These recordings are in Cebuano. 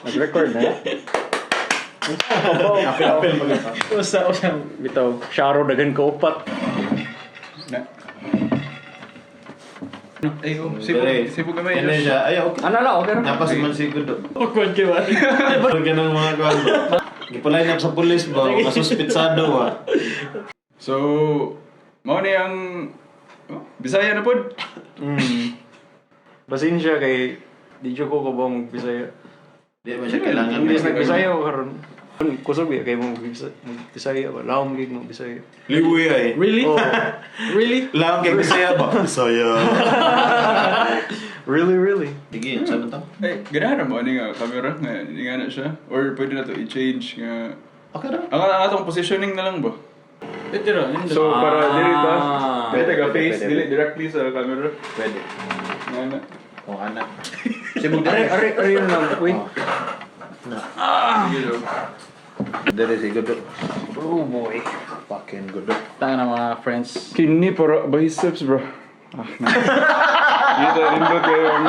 Nag-record na. Apil pa ka. Usa, usa. Bitaw, Sharo dagan ka upat. Na. Ay, oh, sibog, Dire. sibog gamay. Yan na siya. Ay, okay. Ano na, okay ra. Napas man si Gudo. Awkward kayo ba? Ano ganang mga kuwan ba? Gipalain up sa pulis ba? Masuspitsado ba? So, mao ni ang oh, Bisaya na pod. Basin siya kay di jud ko kabang Bisaya. Di man siya kailangan. Imbes nag-Bisaya ko karon. Kusog biya kay mo Bisaya ba? Laom gid mo Bisaya. Liwi ay. Really? Oh, Really? Lang kay Bisaya ba? Bisaya. Really, really. Sige, yun sa to? Ay, ganahan mo ani nga camera nga nga na siya or pwede na to i-change nga Okay ra. ang atong positioning na lang ba? Ito ra. So para dili ta pwede ka Pwede, face pwede. dili directly sa camera. Pwede. Nga na. Kung anak. Sibog Are, dire. are, are yun lang. Wait. Sige, so. Dire si Gudo. Oh boy. Fucking Gudo. Tayo na mga friends. Kini para biceps, bro. Ah, na. Dito nindot kayo ang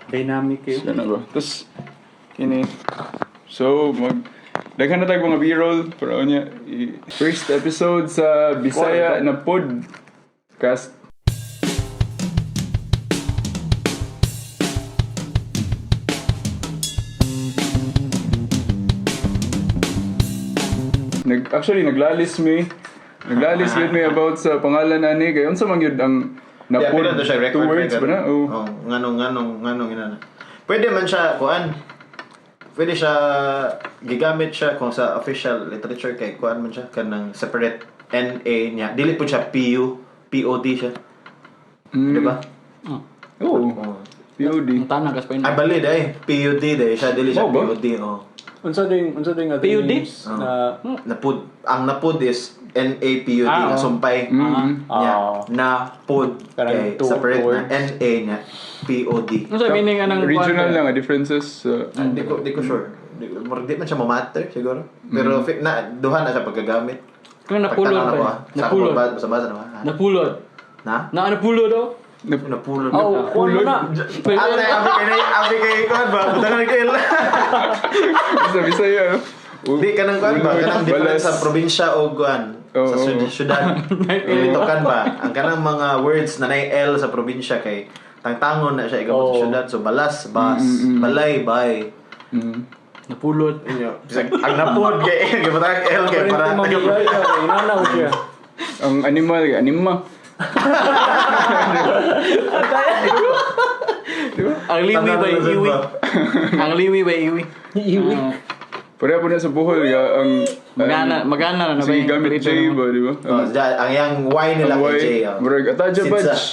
Dynamic kayo. Siya na ba? Tapos, kini. So, daghan na tag mga B-roll para unya first episode sa Bisaya na podcast. Actually naglalis mi. Naglalis gyud mi about sa pangalan ani kay unsa man gyud ang Yeah, napod pila to siya record. two words ba record. na? Oh. Oh, nganong nganong nganong ina na. Pwede man siya kuan. Pwede siya gigamit siya kung sa official literature kay kuan man siya kanang separate NA niya. Dili po siya PU, POD siya. Di ba? Oh. Oh. POD. Ang tanang kas pa Ay bali day, PUD day siya, dili siya Oh, ba? POD oh. Unsa ding other PUD? names na Napud ang napud is N A P U D Ah, na oh. sumpay. Niya, Ah. napud Parang kay two separate na words. N A niya P O D. Ano sa meaning anang Regional lang ang differences. Di ko sure. Di man siya ma-matter siguro. Pero na duha na siya pagkagamit. Kung napulot Pagtanaw na pa. ko, ah. Sa Napulot. ako, basa-basa na ba? Ah, Napulot. Na? Na napulot oh. Napulot. Oh, kuwan mo na. Ate, abi kay kuan ba? Butangan ni Kael. Sa Bisaya. Di kanang kuan ba? Kanang difference sa probinsya o kuan Oo. sa syudad. Ilitokan ba? Ang kanang mga words na nay L sa probinsya kay tangtangon na siya igamot sa Oo. syudad. So balas, bas, balay, bay. Napulot. Inyo. Bisag ang napod kay gibutang L kay para Para mamigay ka kay inanaw siya. Ang animal, anima. Ang liwi by iwi. Ang liwi by iwi. Iwi. Pareha po na sa Bohol, ya, ang... Magana, magana na na ba Sige, yung gamit perito J naman? ba, di ba? Oh, ang yang Y nila Ang kay Y, J. Oh. Murag, ataja Sitsa. badge.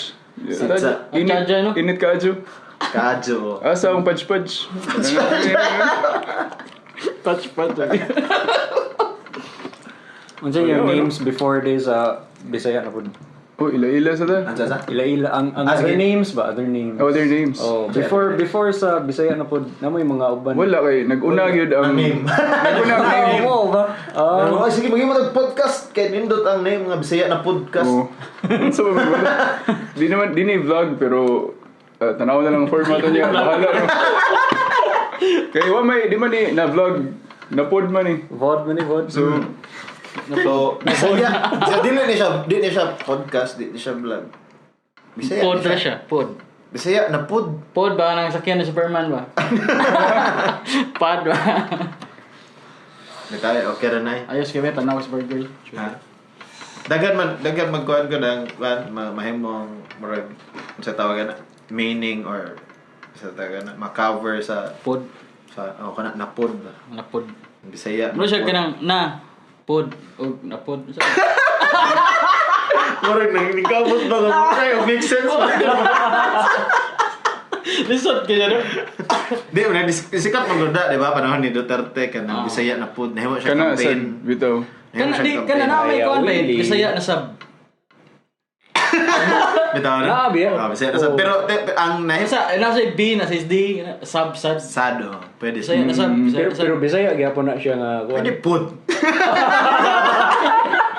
Sitsa. Init, Ataja, no? init ka, adyo. Kaadyo. Asa ang patch-patch. Touch pa to. Unsa yung names before this sa Bisaya na pud? Oh, ila-ila sa ta. Ang sa? Ila-ila ang Ah, other sige. names ba? Other names. Oh, other names. Oh, before sa Bisaya na pud namoy mga uban. Wala kay nag-una gyud ang Ang name. Nag-una ang Ah, name. mo ba? Ah, Oh, sige, maghimo tag podcast kay nindot ang name nga Bisaya na podcast. Oo. Unsa ba wala? Di naman di ni vlog pero tanaw na lang ang format niya. Bahala no. Kay wa may di man ni na vlog na pod man ni. VOD man ni VOD. So So, Bisaya, so, dili ni siya podcast, dili ni siya vlog. Bisaya. Pod ni na siya. Pod. Bisaya na pod. Pod ba nang sakyan ni Superman ba? Pod ba? Nagkaya, okay ra nay. Ayos kami tanaw sa burger. Ha? Daghan magkuan ko ng kuan mahimong murag sa tawagan na meaning or sa tawagan na ma-cover sa Pod. sa oh kana na pod ba. Na pod. Bisaya. Ano siya kanang na pod o na pod. Murag nang ningkamot ba nga kay make sense ba? Lisod kaya no? Di man sikat man gud di ba panahon ni Duterte kanang Bisaya na pod nahimo siya kana sa campaign. bitaw. Nahimo Kana siya di kana campaign. na may Ay, kuan ba? Willie. Bisaya na sab. Bitaw na. Grabe, ah. Ah, Bisaya na sab. Oo. Pero ang nahimo Nasa nasa B nasa D sub sad. sad oh. Pwede Bisaya na sab. Bisaya Pero na sab. pero Bisaya gyapon na siya nga kuan. Pwede pod.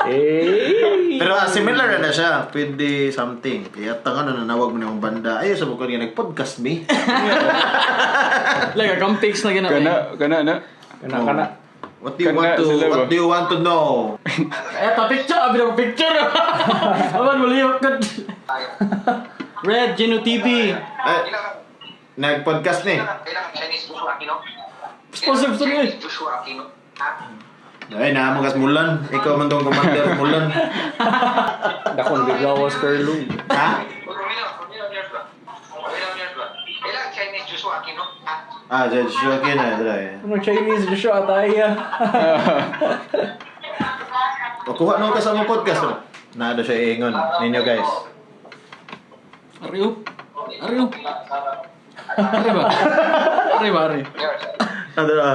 Eh. Pero similar na siya. Pwede something. Kaya tanga na nanawag mo na yung banda. Ayos sa bukod nga nag-podcast me. Like a complex na gina. Kana kana na. Kana kana. What do you Kana want to sila ba? What do you want to know? Eh, ta picture, abi na picture. Aman malihok ka. Red Geno TV. Ay, nag-podcast ni. Sponsor sa ni. Ay, naa mo kas Mulan. Ikaw man tong commander Mulan. Dakon biglawas Carlo. Ha? Ah, Judge Joaquin na dra. Ano Chinese Joshua Ataya. O kuha no ka sa among podcast no. Naa daw siya iingon ninyo guys. Ariyo. Ariyo. Ari ba? Ari ba, ari? Ano na?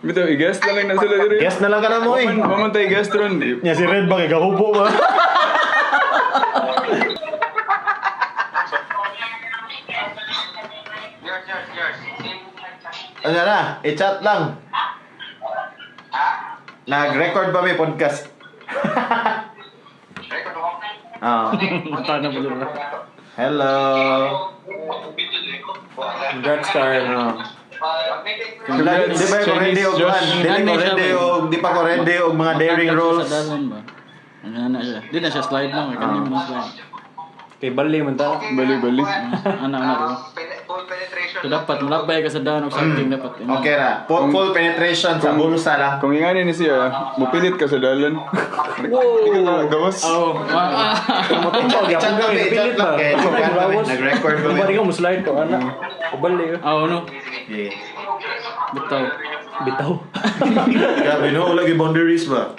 Bitaw i-guest na lang na sila diri. Guest na lang ka na mo eh. Waman tayo guest ron. Eh, Nya si Red ba kay gahubo ba? Ano na? I-chat lang. Nag-record ba may podcast? Ah. Mata na ba? Hello. Congrats Carl. Congrats, Di ba ko ready Chinese og Josh. kuan? Dili ko ready og di pa ko ready og mga daring roles. Sa dalan ba? Ano na siya? Di na siya slide lang. Kanya mo slide. Kay bali man ta. Bali bali. Ano na diba? So dapat mulakbay ka sa daan o something dapat. Okay ra. Full penetration sa bulsa lang. Kung ingani ni siya, mupilit ka sa dalan. Wow. Gawas. Oh, Matumbag I-chat yapon lang, kay i-chat pilit lang ba. kay nag-record ba? Bali ka mo slide ko ana. O bali. Oh no. Yeah. Bitaw. Bitaw. Grabe no, wala gyud boundaries ba?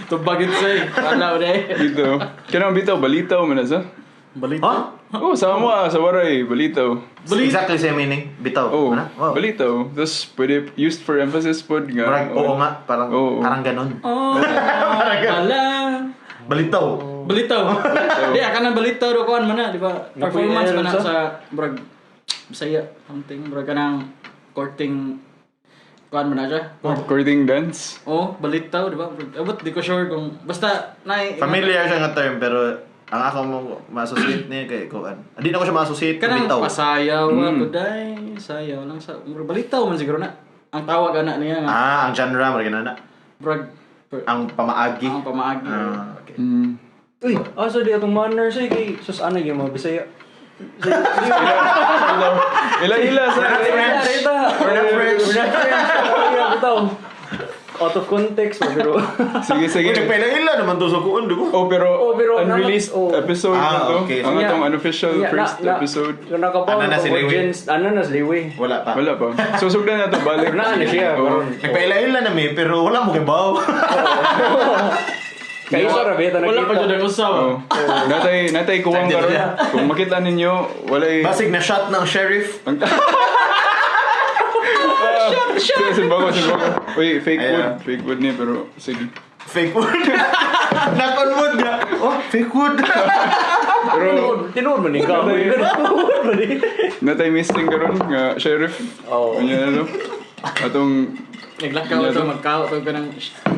Tubagin say. Wala ba eh. Dito. Kanang bitaw balitaw man na sa. Balita. Huh? Oh, sa mo ah, sa waray balitaw. Exactly same meaning. Bitaw. Oh, Ano? Wow. balitaw. Tapos pwede used for emphasis pod nga. Parang oo nga, parang Oo. parang ganun. Oh, pala. Balitaw. Balitaw. Di akan ang balitaw do kuan man na, di ba? Performance man na Napuy- sa murag Bisaya something murag kanang courting kuan man na siya. Courting dance. Oh, balitaw, di ba? Abot di ko sure kung basta na Familiar siya nga term pero ang ako mo ma-associate niya kay kuan. Hindi na ko siya ma-associate Kanang bitaw. pasayaw mm. Today, sayaw lang sa murag balitaw man siguro na. Ang tawag ana niya nga Ah, ang genre mo ganun na. murag Ang pamaagi. ang pamaagi. Ah, okay. Uy, asa di atong manners eh kay sus ana gyud mga Bisaya. Ila ila sa We're not French. We're not French. We're not French. Yeah, bitaw. Out of context ba pero. Sige sige. Uy, nagpaila-ila naman to sa kuan, di ba? Oh, pero, Oh, pero unreleased oh. episode Ah, na to. okay. Ang atong unofficial first episode. Yung nakapaw Ano na si Liwi? audience, ano na si Liwi? Wala pa. Wala pa. So sugdan na to balik. Na ano siya Oh. karon. Nagpaila-ila na mi pero wala mo kay baw. Kaisa ra beta Wala pa nakita. jud ang usaw. Oh. Natay kuwang Sakto karon. siya. Kung makita ninyo, walay Basig na shot ng sheriff. Ang Shot, shot. Simba ko, simba ko. Uy, fake Ayan. wood. Fake wood niya, pero sige. Fake wood. Knock on wood nga. Oh, fake wood. Pero Tinuod man ni ka. Tinuod man ni. natay missing karon nga sheriff. Oh. Ano ano? Atong Naglakaw to magkaw to kanang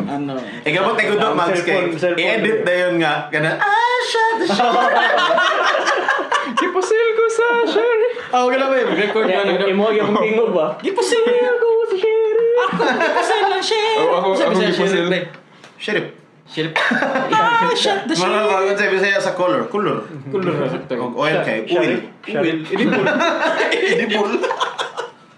ano. Ikaw ba tayo Ang Mags kay cellphone, cellphone. i-edit na yun nga. Ganun, ah, shot, shot. Kipusil ko sa sheriff. Ah, okay lang ba? Record na lang. Imo gyud akong tingog ba? Gipusil Ako sa sheriff. Ako gipusil lang sheriff. Oh, ako Sabi siya, gipusil. sheriff, pre. Sheriff. Sheriff. Ah, shot the Mga sheriff. bago sa Bisaya sa color. Color. Kulor. Og oil kay oil. Sheriff. Oil. Edibol.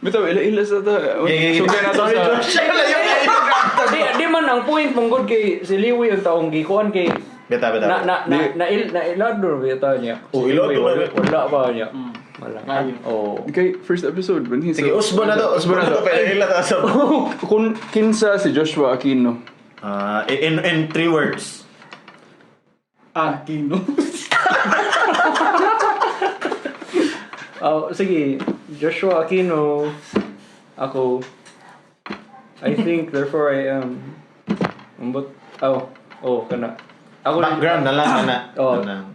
Bitaw, ila-ila sa ta. Yeah. Sugdan na to Sorry, sa... Josh. Layo kayo. Di man ang point mong good kay si Liwi ang taong gikuan kay Beta, beta. na na na Di. na il na ilado bita niya. Oh, ilado Wala, na. wala pa niya. Wala. Ayun. Oh. Okay, first episode. Ba niya? Sige, usbo na to. Usbo na to. Paila ta sa. Kung kinsa si Joshua Aquino. Ah, in three words. Ah, Kino. Oh, sige, Joshua Aquino ako. I think therefore I am. Ambot. Oh, oh kana. Ako Background na lang ana. Oh. Kanang-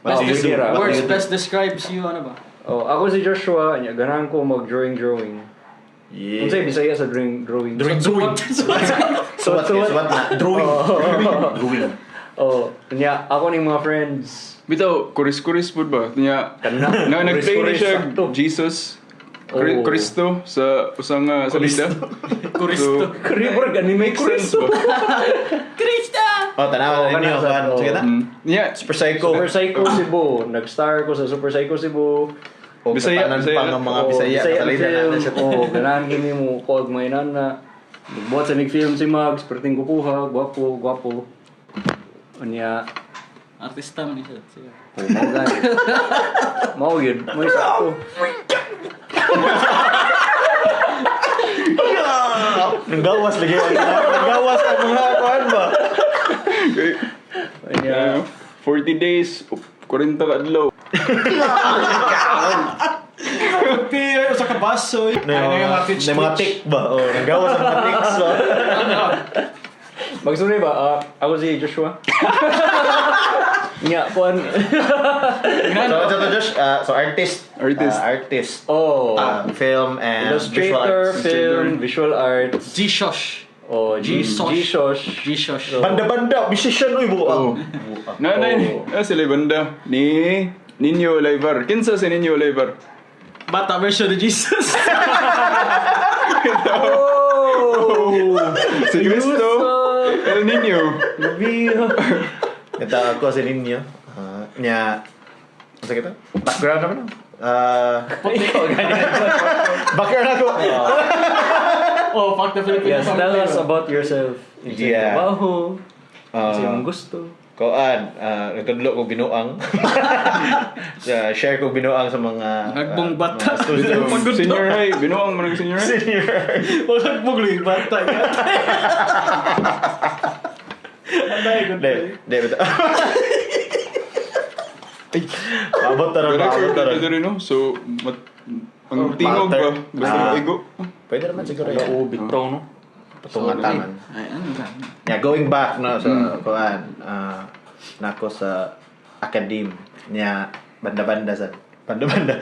Oh, What do you do? sige ra. What do Words you do? best describes you ano ba? Oh, ako si Joshua, nya ganahan ko mag-drawing drawing. Yeah. Unsay Bisaya sa drawing drawing? Drawing drawing. Suwat Suwat suwat. suwat na. Drawing. Drawing. Oh, nya ako ning mga friends. Bitaw, kuris-kuris po ba? Niya, Kana. na nag-play ni Kuris-kuris, siya sakto. Jesus. Oh. Kristo sa usang salida. Kuristo. So, Murag anime makes sense Kristo. ba? Krista! Oh, tanawa Oh, na ninyo. kana sa- Kuan. Sige na. Yeah. Super Psycho. Super Psycho Cebu. Nag-star ko sa Super Psycho Cebu. O Bisaya, katanan Bisaya. pa nga mga Oh, Bisaya. Kasalida na film. na siya. Oh, ganahan kini mo kuag mga inana. Nagbuhat sa mig film si Mags, perting kupuha, gwapo, gwapo. Unya, Artista man siya. Sige. oh, mao gani. Mao yun, mo isa ko. Nanggawas lagi. Nanggawas ang mga kuan ba? Okay. Unya, 40 days, 40 ka adlaw. Pagpi, usa ka baso. Na yung mga, na yung mga tick ba? Oh, nanggawas ang mga ticks ba? magsunod ba? Ah, ako si Joshua. Nya, kuan. So, Josh, so artist. Artist. Artist. Oh, Film and visual illustrator, arts. film, visual arts. G-Shosh. Oh, G G-Sosh. G-Shosh. G-Shosh. Banda-banda, musician uy buang. Oh. Nanay, Oh. na sila banda ni Ninyo Olivar. Kinsa si Ninyo Olivar? Bata version of Jesus. Oh! Si Cristo El Nino. Gabi. Ito ako si Ninyo. Nya, ano kita? Background naman. Ikaw, gani. Background ako. Oh, fuck the Philippines. Yes, tell us about yourself. Unsay Yeah. trabaho, unsay imong gusto. Koan, nagtudlo ko binuang. Share ko binuang sa mga Nagbong bata. mga students. Pagod Senior high, binuang mo ng senior high. Senior. Walang bugli bata. Di, di, betul. Abot taron, abot Record taron. na rin, no? So, ang tingog ba? Basta maigo. Pwede naman siguro yan. Oo, bitaw no. Patungatan man. Ay, ano ba? Yeah, going back no sa kuan, nako sa academe niya banda-banda sa banda-banda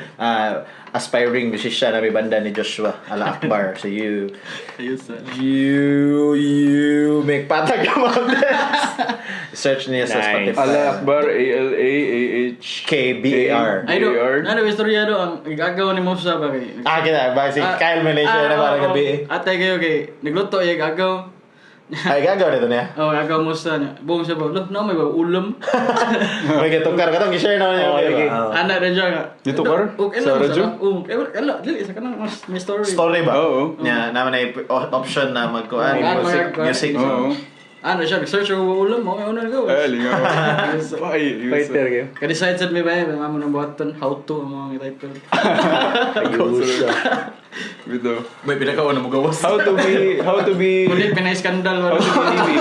aspiring musician na may banda ni Joshua Ala Akbar. So you Ayos ah. you make patag about this. Search niya sa Nice. Spotify. Ala Akbar, A-L-A-A-H. K B A R. Ay, do, A-R. ano, istorya do, ang gagawa ni Mopsa ba kay? Ah, kita ba si Kyle Malaysia na parang gabi. Eh. Ate kayo kay, nagluto ay gagaw. Ay, gagaw nito niya. Oh, gagaw mo sa niya. Buong siya ba, loh, na may ba, ulam. May kitukar katong gi-share na niya. Oh, lagi. Oh. Anak rin siya nga. Dito kar? Okay, Sa radyo? Oh, eh, wala, dili, sa kanang mas may story. Story ba? Oo. Nya naman ay option na magkuan Oo. music music. Oo. Ano siya, nag-search ako ulam mo, may una na Ay, lingaw. Ay, Fighter kayo. Ka-decide sad may ba, may amo ng buhaton, how to, ang mga title. Ayos. Bito. May pinakauna mo gawas. How to be, Kulit, pinay-skandal. how to be Liwi.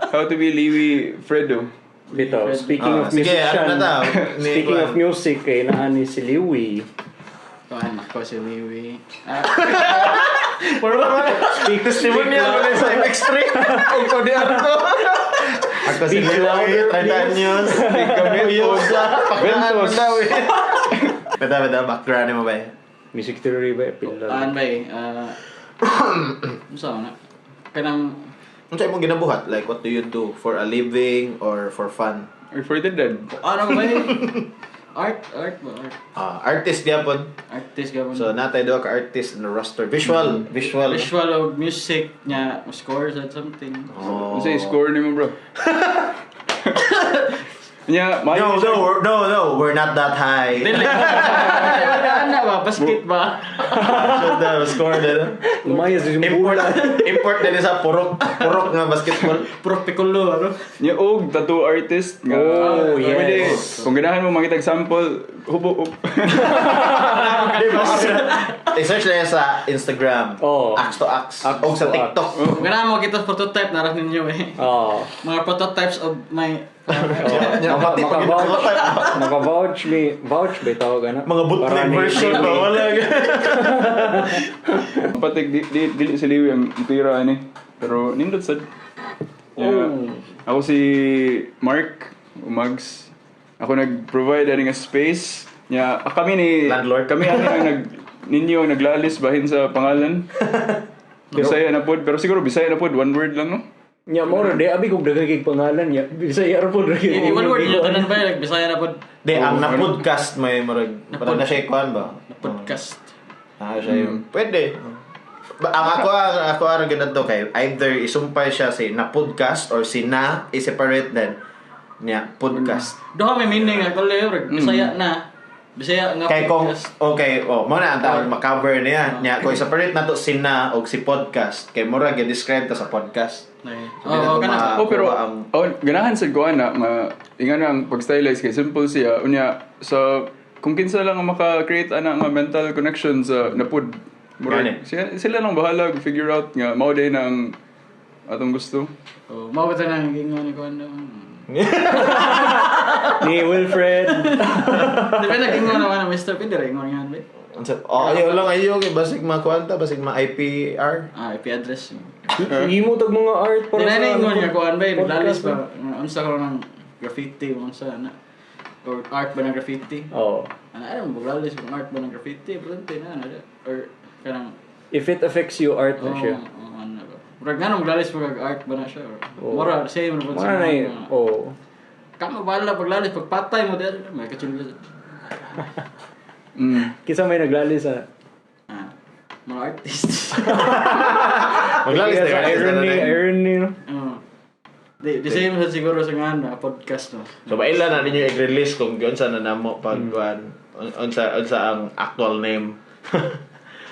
How to be Liwi Fredo. Bitaw, speaking Ah, of sige, musician, ano na ta? speaking of music, kay naa ni si Liwi. Kuhan, ako si Liwi. Speak testimonial mo sa MX3. Ang kodiar ko. Ako si Speak Liwi, louder, 30 anyos. Kami Uyos sa paknaan mo Ventos. daw eh. Beta, beta, background mo ba eh? Music theory ba? Pila. Kuhan ba eh, unsa na? Kanang, Ano sa imong ginabuhat? Like, what do you do? For a living or for fun? Or for the dead. ano ba eh? Art, art ba, art. Ah, artist gyapon. Artist gapon. So, natay duha ka artist in the roster. Visual, visual. Visual of music niya, scores or something. Oh. Ano sa score ni mo, bro? Nya, No, maayo no, no, we're not that high. Dili. Wala na ba? Basket ba? So, the score din. Lumayas yung Import, bula. import din sa purok, purok nga basketball. Puro piccolo, ano? Nya og tattoo artist nga. Oh, yes. Pwede, kung ganahan mo makita sample, hubo up. Di ba? I-search lang yan sa Instagram. Oh. Axe to Axe. Axe O sa to TikTok. Kung ganahan mo kita prototype na rin ninyo eh. Oh. Mga prototypes of my. Nya, pati pag Maka-vouch, maka-vouch me, vouch ba tawag ana? Mga bootleg Para ni version ba? Liwi. Wala. Patik di di dili si Liwi ang tira ani. Pero nindot sad. Yeah. Oh. Ako si Mark Umags. Ako nag-provide ani nga space. Nya kami ni Landlord. Kami ani ang nag ninyo ang naglalis bahin sa pangalan. Bisaya na pod, pero siguro Bisaya na pod, one word lang no. Nya mo di abi kog daghan kay pangalan nya. Bisaya ra pod ra gyud. Eh, one word yun, tanan ba? Like, Bisaya na pod. Di, ang na-podcast may marag, parang na siya ikuan ba? Na podcast. Ah, siya yung pwede. Ang ako ang ganito kay either isumpay siya si na podcast or si na i-separate then niya podcast. Duha may meaning actually, murag Bisaya na. Bisaya nga Kay kung podcast. okay, oh, mo na ang tawag ma-cover niya. Niya kung i-separate na to si na og si podcast kay mura gi-describe ta sa podcast. Ay. So, di Oo, na to kana. Oh, pero makuha ang oh, ganahan sad ko ana nga inga na ang pag-stylize kay simple siya unya sa kung kinsa lang ang maka-create ana nga mental connection sa napud Gani. murag sila lang bahala figure out nga mao day na ang atong gusto. Oh, mao ba nang gingon ni kuan no? Ni Wilfred. Di ba nagingon naman ang Mr. Pindi rin ingon nga ba? Oh, ayaw lang ayaw kay basig makuanta, basig ma IPR. Ah, IP address. Imo tag mga art Di para na sa ingon ano, nga kuan ba naglalis podcast ba? Unsa karon ng graffiti unsa na or art ba ng graffiti? Oo. Ano ay mo maglalis kung art ba ng graffiti, importante na ano or kanang If it affects you, art na oh, siya. oh, ano ba. Murag nga maglalis pag art ba na siya or Oo. mura same ra Mura na yun. Oo. Kamo bahala paglalis pagpatay mo dahil may kachulga. Kisa may naglalis ah. Ah, mga artist. Maglalis Kaya na sa yun. irony, irony, no? Oo. Di same sa siguro sa nga na podcast no. So baila na ninyo i-release kung unsa na namo pag kuan unsa unsa ang actual name.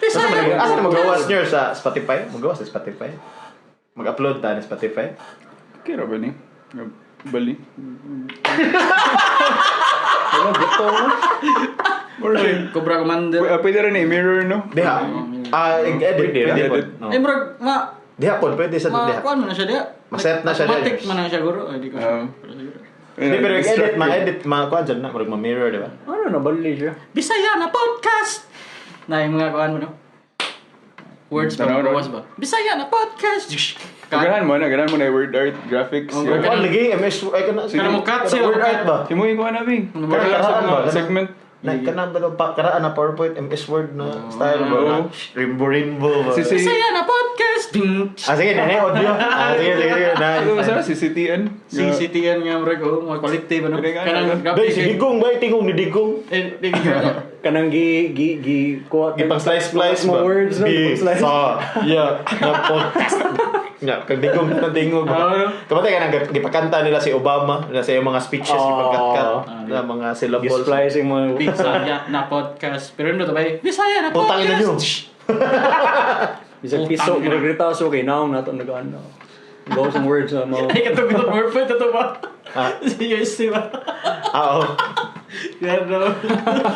Asa man asa na magawas niyo sa Spotify? Magawas sa Spotify? Mag-upload ta ni Spotify? Okay ra ba ni? Nga Bali. Ano, buto mo? Mura siya. Cobra Commander. Pwede rin i-mirror no? Diha. Ah, i-edit Pwede pwede ra. pod. No. Eh murag ma Diha pod pwede sa ma diha. kuan man na siya diha. Ma-set na siya diha. Automatic man na siya guro. Ay di ko Ah. siya. Pero siguro. Di pero i-edit ma-edit ma kuan dyan na murag ma-mirror di ba? Ano na, bali siya. Bisaya na podcast. Na yung mga kuan mo no. Words ba? Tanaw, no? Gawas ba? Bisaya na podcast. Ganahan mo na yung word art graphics. Oh, Yeah. Kuan lagi MS ay kana. Kana mo cut siya, Word art ba? Si mo yung kuha na, Bing. Ano Kaya lang sa Karaan ba? mga Kana- segment. Na kana ba pa karaan na PowerPoint MS Word na style ba? Oo. Na Rainbow rainbow ba? Si Bisaya na podcast. Ding. Ah sige, na audio. Ah sige sige sige. Ano ba Nice. sa CCTN? CCTN nga murag oh, mga quality ba no? Pwede nga, Kanang ano? Day, graphic. si Digong ba? Tingong ni Digong. Eh, di ka. Kanang gi, gi, gi, kuha. Gipang slice slice Mga ba? words, no? Bi, Gipang slice. sa, ya, na podcast. Nga, kag Digong na tingog. Oo. Kamatay ka nang gipakanta nila si Obama, na sa iyang mga speeches, Oo. gipagkat-kat, na mga syllables. Gi-splice yung mga... Bisaya na podcast. Pero ano to ba? Bisaya na Putang ina nyo. podcast. Bisag piso, Putang ina. magritaso kay naong nato nag-ano. Gawas ang words sa mga... Ay, katong katong PowerPoint ito ba? Ah. Si USC ba? Ah, oo. Yan no.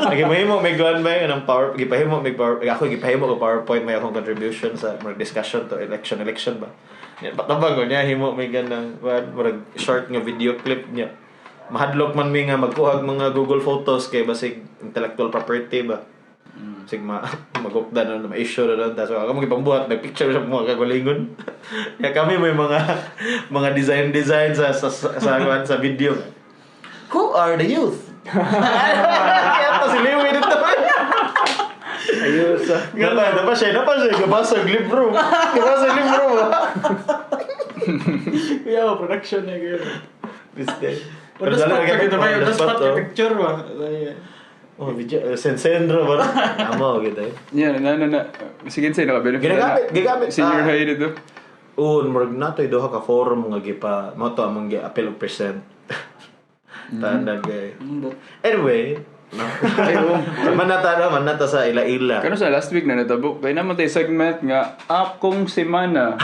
Nagipahimo may kuan ba yun ang power gipahimo may power ako gipahimo ko PowerPoint may akong contribution sa murag discussion to election election ba. Nya patabang ko niya himo may ganang kuan murag short nga video clip niya. Mahadlok man mi nga magkuhag mga Google Photos kay basig intellectual property ba. Sig ma magupda na ma issue na lang so ako magipambuhat nagpicture sa mga kagalingon. Ya kami may mga mga design design sa sa sa, sa, kuan, sa video. Who are the youth? Kaya to si Lewy dito. Ayos ah. Napa, napa siya, napa siya, gabasa og libro. Gabasa og libro ba? Kuya, production na girl. Biste. On the spot ka kita ba? On the spot ka oh. picture ba? Oh, video, sensendro ba? Amo, gitu. Yeah, na na na. Sige sa'yo, naka-benefit na. Ginagamit, gigamit. Senior Ah. high dito. Un, murag na to'y duha ka forum nga gipa, mo to among gi-appeal og present. Tanag eh. Anyway, no. Ay, oo. Man na ta, man na ta sa ila-ila. Kano sa last week na natabo, kaya naman tayo segment nga, akong semana.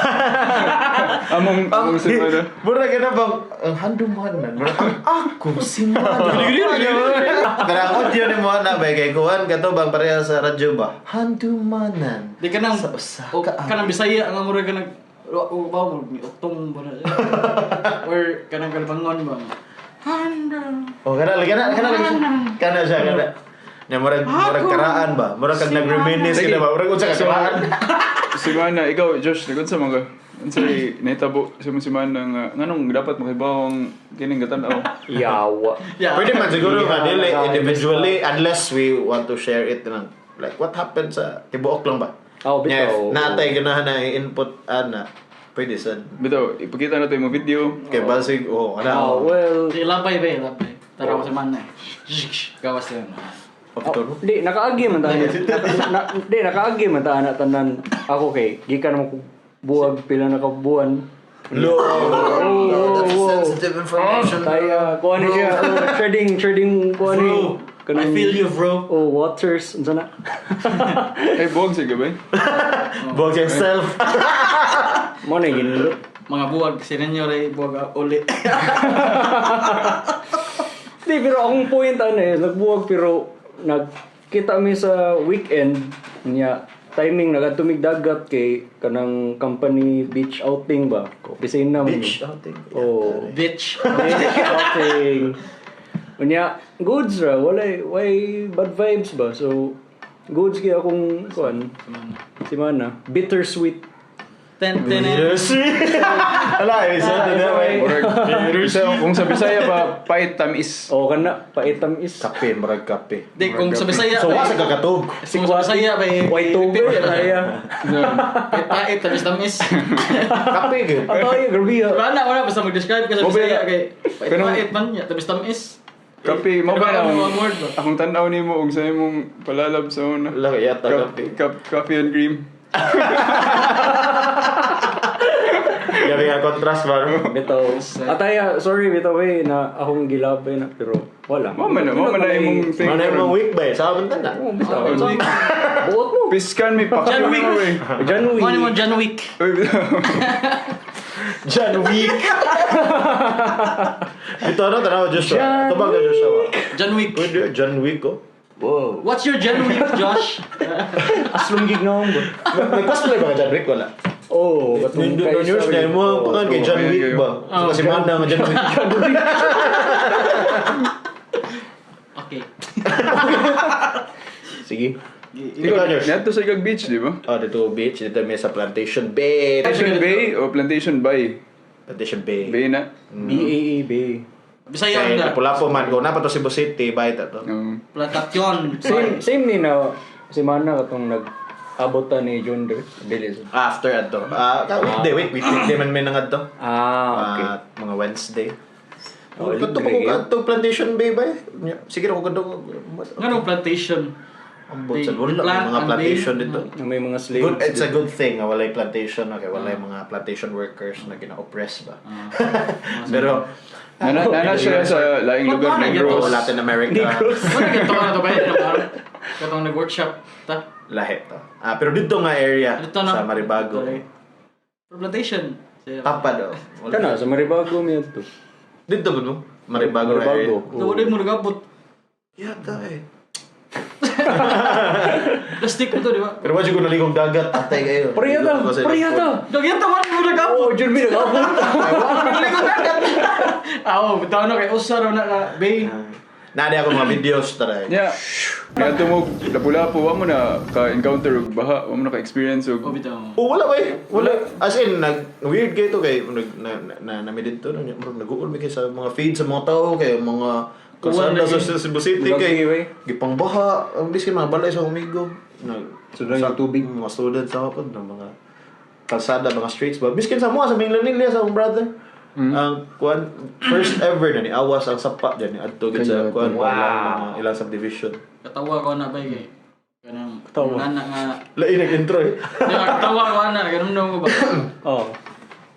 Among, among semana. Mura ka na bang, ang handumanan, mura ang ako si Mana. Pero ang audio ni mo na ba, kay kuhan ka to bang pareha sa radyo ba? Handumanan. Di ka nang Sa usa o, ka kanang Bisaya ang murag ka nag o ba mo ni uktong ba na or kanang kalbangon ba. Handa. Oh, kana lagi kana kana lagi siya. Kana siya kana. Nya murag murag karaan ba? Murag kag nag-reminisce ka na ba? Murag unsa ka karaan? Semana, ikaw, Josh, nagun sa mga unsay nahitabo sa imong semana nga nganong dapat makibaw ang kining gatan-aw. Yawa. Yeah. Pwede man siguro nga dili Yeah, individually unless we want to share it nang like what happened sa tibuok lang ba? Oh, Nya, bitaw. if natay ganahan na i-input ana, pwede sad. Bitaw, ipakita na to yung video. Kay basig oh kana. Oh, well, Di labay ba, labay. Tara ko sa mana. Gawas na yun. October. Di, nakaagi man ta. Di, nakaagi man ta ana tanan. Ako kay, gikan mo ko buwag pila na ka buwan. Lo. Oh, That's oh. sensitive information. Kaya, kuha ni siya. Oh, trading, trading, kuha ni. Bro, I feel you, bro. Oh, waters. Unsa na? Ay, buwag sa gabi. Bog yourself. Mo na ginulot. Mga buwag, si Nenyo ray buwag uli. Di, pero akong point ano eh, nagbuwag pero nagkita mi sa weekend niya timing nagadtumig dagat kay kanang company beach outing ba? Opisina mo. Beach outing. Oh. Bitch. Beach outing. Unya, goods ra, walay way bad vibes ba? So goods kaya akong kuan simana. Bittersweet. Ten, ten, ten. Bittersweet. Ala, eh, sa na may. Murag, kung sa Bisaya ba, pait tamis. O kana paitam is Kape, murag kape. Di, kung sa Bisaya, So, wa sa kakatug. kung sa Bisaya, may white over kaya. pait, tamis-tamis. Kape gyud. Atay, grabe ah. Wala na, wala, basta mag-describe ka sa Mo ba Bisaya, yan? kay Pero- pait-pait man niya, tamis-tamis. Kape, mo ba Pero na ang mga word ba? akong tanaw ni mo og sa imong palalab sa una. Wala yata kape. Coffee and cream. Grabe nga contrast ba? No? Bitaw. Ataya, sorry bitaw eh na akong gilabay na pero wala. Mo man na imong thing. Mana imong week ba? eh? Sa man na. Oo, bitaw. Oh, Sa- Buot mo. Piskan may pakyo John Wick. mo eh. John Wick. Ano mo, John Wick? Uy, bitaw. John Wick. Ito ano tanaw Joshua. John Tubag na Joshua. John Wick. Pwede John Wick oh. Wow. What's your John Wick, Josh? Aslong gignaong ba? Nag-cosplay ba ka John Wick wala? Oh, katong Yung kay news sorry. na mo ang pangan kay John Oh, Wick kayo. ba? So, kasi mana nga John Wick. Okay. Sige. Ikaw, Ikaw, Josh. Neto sa Igag Beach, di ba? Oh, dito beach, dito may sa Plantation Bay. Plantation Bay o Plantation Bay? Plantation Bay. Bay na. B-A-A-B. Bisaya Kay ang da. Lapu-Lapu man ko na pa to Cebu City, bay ta to. Plantation. Same, same ni na si Mana katong nag abot ta ni John Deere. Bilis. After adto. Ah, weekday, weekday man may nangadto. Ah, okay. Ah, mga Wednesday. Oh, Oh, kadto pa libre ko kayo. kadto Plantation Bay ba? Sige ra ko kadto. Nga plantation? Ang bot sa wala may Plant mga and plantation bay. dito. Na may mga slaves. Good, it's a good thing nga walay plantation, okay, walay mga plantation workers na gina-oppress ba. Pero Nana siya sa laing lugar, Paano Negros. oh, Latin America, Wala ganito na to ba? Katong nag-workshop ta. lahi to. Ah, pero dito nga area Dito na. sa Maribago. Plantation. Tapa do. Wala. Kana sa Maribago mi adto. Dito gud mo. Maribago nga area. Maribago. So, wala mo nag-abot. Yata eh. Plastic mo to, di ba? Pero wala ko naligong dagat, atay kayo. Pareha ta, Naligo ko sa pareha ta. Dagyan ta, wala mo nag-abot. Oh, John mi nag-abot. Ah, oh, bitaw na kay usa raw na ka, bay. Naadi ako mga videos tara. Yeah. Kaya mo, Lapu-Lapu, wa mo na ka-encounter og baha, wa mo na ka-experience og Oh, bitaw. Oh, wala ba eh. Wala. As in, nag, weird kayo to kay nag, na, na, na, nami dito, nag, nag-uul mi kayo sa mga feed sa mga tao, kay mga kalsada Uwan sa Cebu City, Lagi, kay wey. gipangbaha, ang bisin mga balay sa umigo. Nag, So, doon yung tubig. Mga students ako po, ng mga kalsada, mga streets ba. Biskin sa mga, sa Minglanilla, sa akong brother. Ang kuan first ever na ni awas ang sapa dyan ni adto gid sa Kaya, kuan wow. ilang mga ilang subdivision. Katawa ko na bay kay kanang Katawa. nana nga. Lain nag-intro eh. Di ba, katawa ko na ganun ko ba. Oh.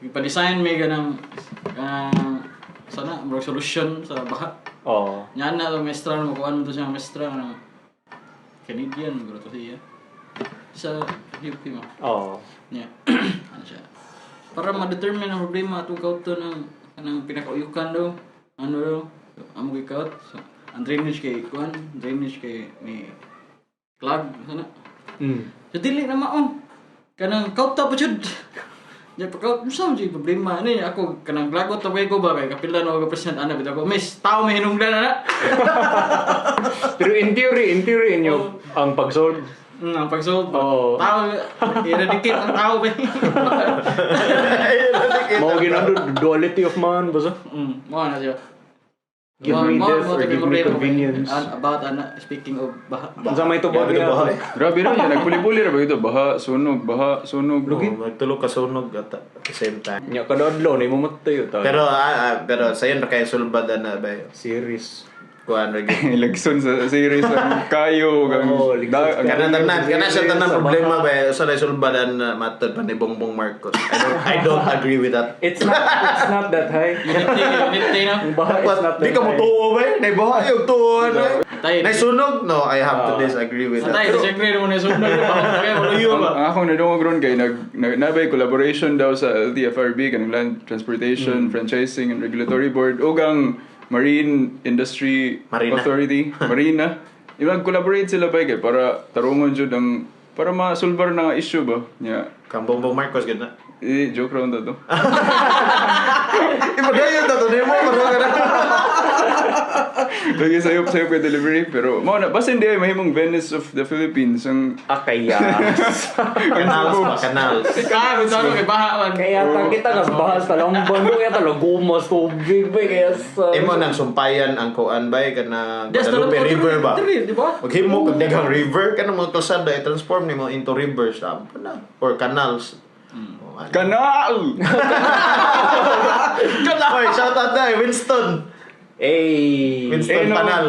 Ipa-design may ganang kanang sana murag solution sa baha. Oh. Nya na to mestra mo kuan to siya mestra ng Canadian bro to siya. Sa UP mo. Oh. Nya. Ano siya? Para ma-determine ang problema atong kauto ng kanang pinakauyukan daw. Ano daw? So, amo gikaut. So, ang drainage kay kuan, drainage kay ni clog sana. So dili na mao. Kanang kauta pa jud. Di pa kaut unsa man jud problema ani ako kanang lagot ta ko ba kay kapila na ako present ana bitaw ko miss tao may hinungdan ana. Pero in theory inyo ang pag-solve. Ang pag-solve ba? Oo. Tao eradicate ang tao ba. Mao ginando duality of man basta. Mao na siya. Give me death or give me convenience. About ana speaking of baha. Unsa may tubag Grabe to niya? baha eh. Grabe rin yan, nagpuli-puli ra ba ito? Baha, sunog, baha, sunog. Oh, magtulog ka sunog at the same time. Nya kada adlaw na imamatay ta. Pero pero sayon ra kay sulbad na ba. Series. Kuan ra gyud. Lagson sa series ang kayo ang Oo, lagson sa ang- Kana tanan, kana siya tanan Sa problema baha. ba usa na sulbadan na matod pa ni Bongbong Marcos. I don't agree with that. It's not that high. Unity, unity no. Ang baha is not that Di ka mo high. tuo ba? Naibaha yung tuo na. Tay. Naisunog? No, I have to Ah. disagree with Sa that. tayo, disagree mo na sunog. Kaya maluyo Ang, ba? ang akong nadungog ron kay nag nabay collaboration daw sa LTFRB kanang Land Transportation Franchising and Regulatory Board ug ang Marine Industry Marina. Authority Marina. Imag collaborate sila ba kay para tarungon jud ang para masulbar na nga issue ba nya. Kang Bongbong Marcos gud na. Eh, joke round to. Ipadayon ta to nimo para ka na. Lagi sayop sayop kay delivery pero mao na basin di ay mahimong Venice of the Philippines ang Ah, kaya. Canals ba? Canals. Ah, bitaw no, kay baha man. Kaya ta kita kas baha sa lamban mo kaya talagumas tubig ba kaya sa Imo nang sumpayan ang kuan bay kana Des, Guadalupe talon- River ba? Diri, di ba? Maghimo kag daghang river kanang mga kalsada i-transform nimo into rivers tama na or canals. Oh, ano. Kanal! Oy, shout out na Winston. Eh. Winston Eh, no. Panal.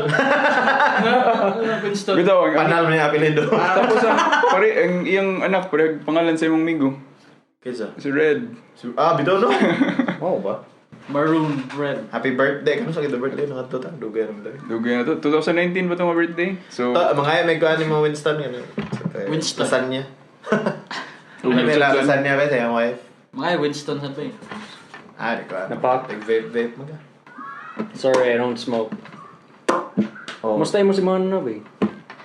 Winston. Bitaw ang Panal man yung apelyido. Tapos ang pare ang iyang anak pare pangalan sa imong migo Kinsa? si Red. Ah, bitaw no. Wow ba? Maroon red. Happy birthday. Kano sa kita birthday nga to ta? Dugay ra man tayo. Dugay na to. 2019 ba itong birthday? So, Ta, mga may kuan ni mo Winston gano. Winston. Lasagna. Ug May Winston. lasagna ba sa iyang wife? Mga Winston sa ba eh. Ah, di ko. ano. Napak. Nag-vape vape mo ka. Sorry, I don't smoke. Oh. Musta mo si Mana ba?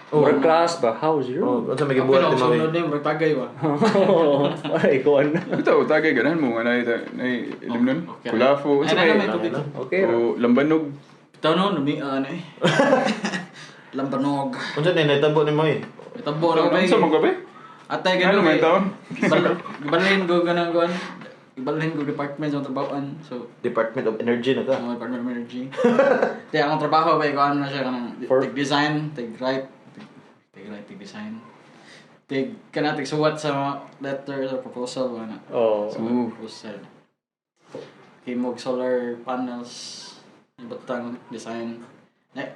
Oh. Murag class ba? How's your? Oh, unsa may Ako gibuhat na, ni mo? sunod na yung tagay ba? Ay, kuan. Bitaw, tagay ganahan mo nga na ilim nun. Okay. Kulafo, Ay, unsa na, may may tubig. Okay. ra. o lambanog. Bitaw no, numi, ano eh. Lambanog. Unsa ni natabo ni mo eh? Itabo na ba Unsa man gabi? Atay Ano ganun may eh. taon? Gibalhin ko ganun kuan. Gibalhin ko department sa trabahoan. So, Department of Energy na ka. ang Department of Energy. Kaya akong trabaho ba ikaw ano na siya kanang tig design, tig write, tig write, tig design. Tig kana tig suwat sa mga letter or proposal ba na. Oh. Sa mga proposal. Himog solar panels, batang design. Na,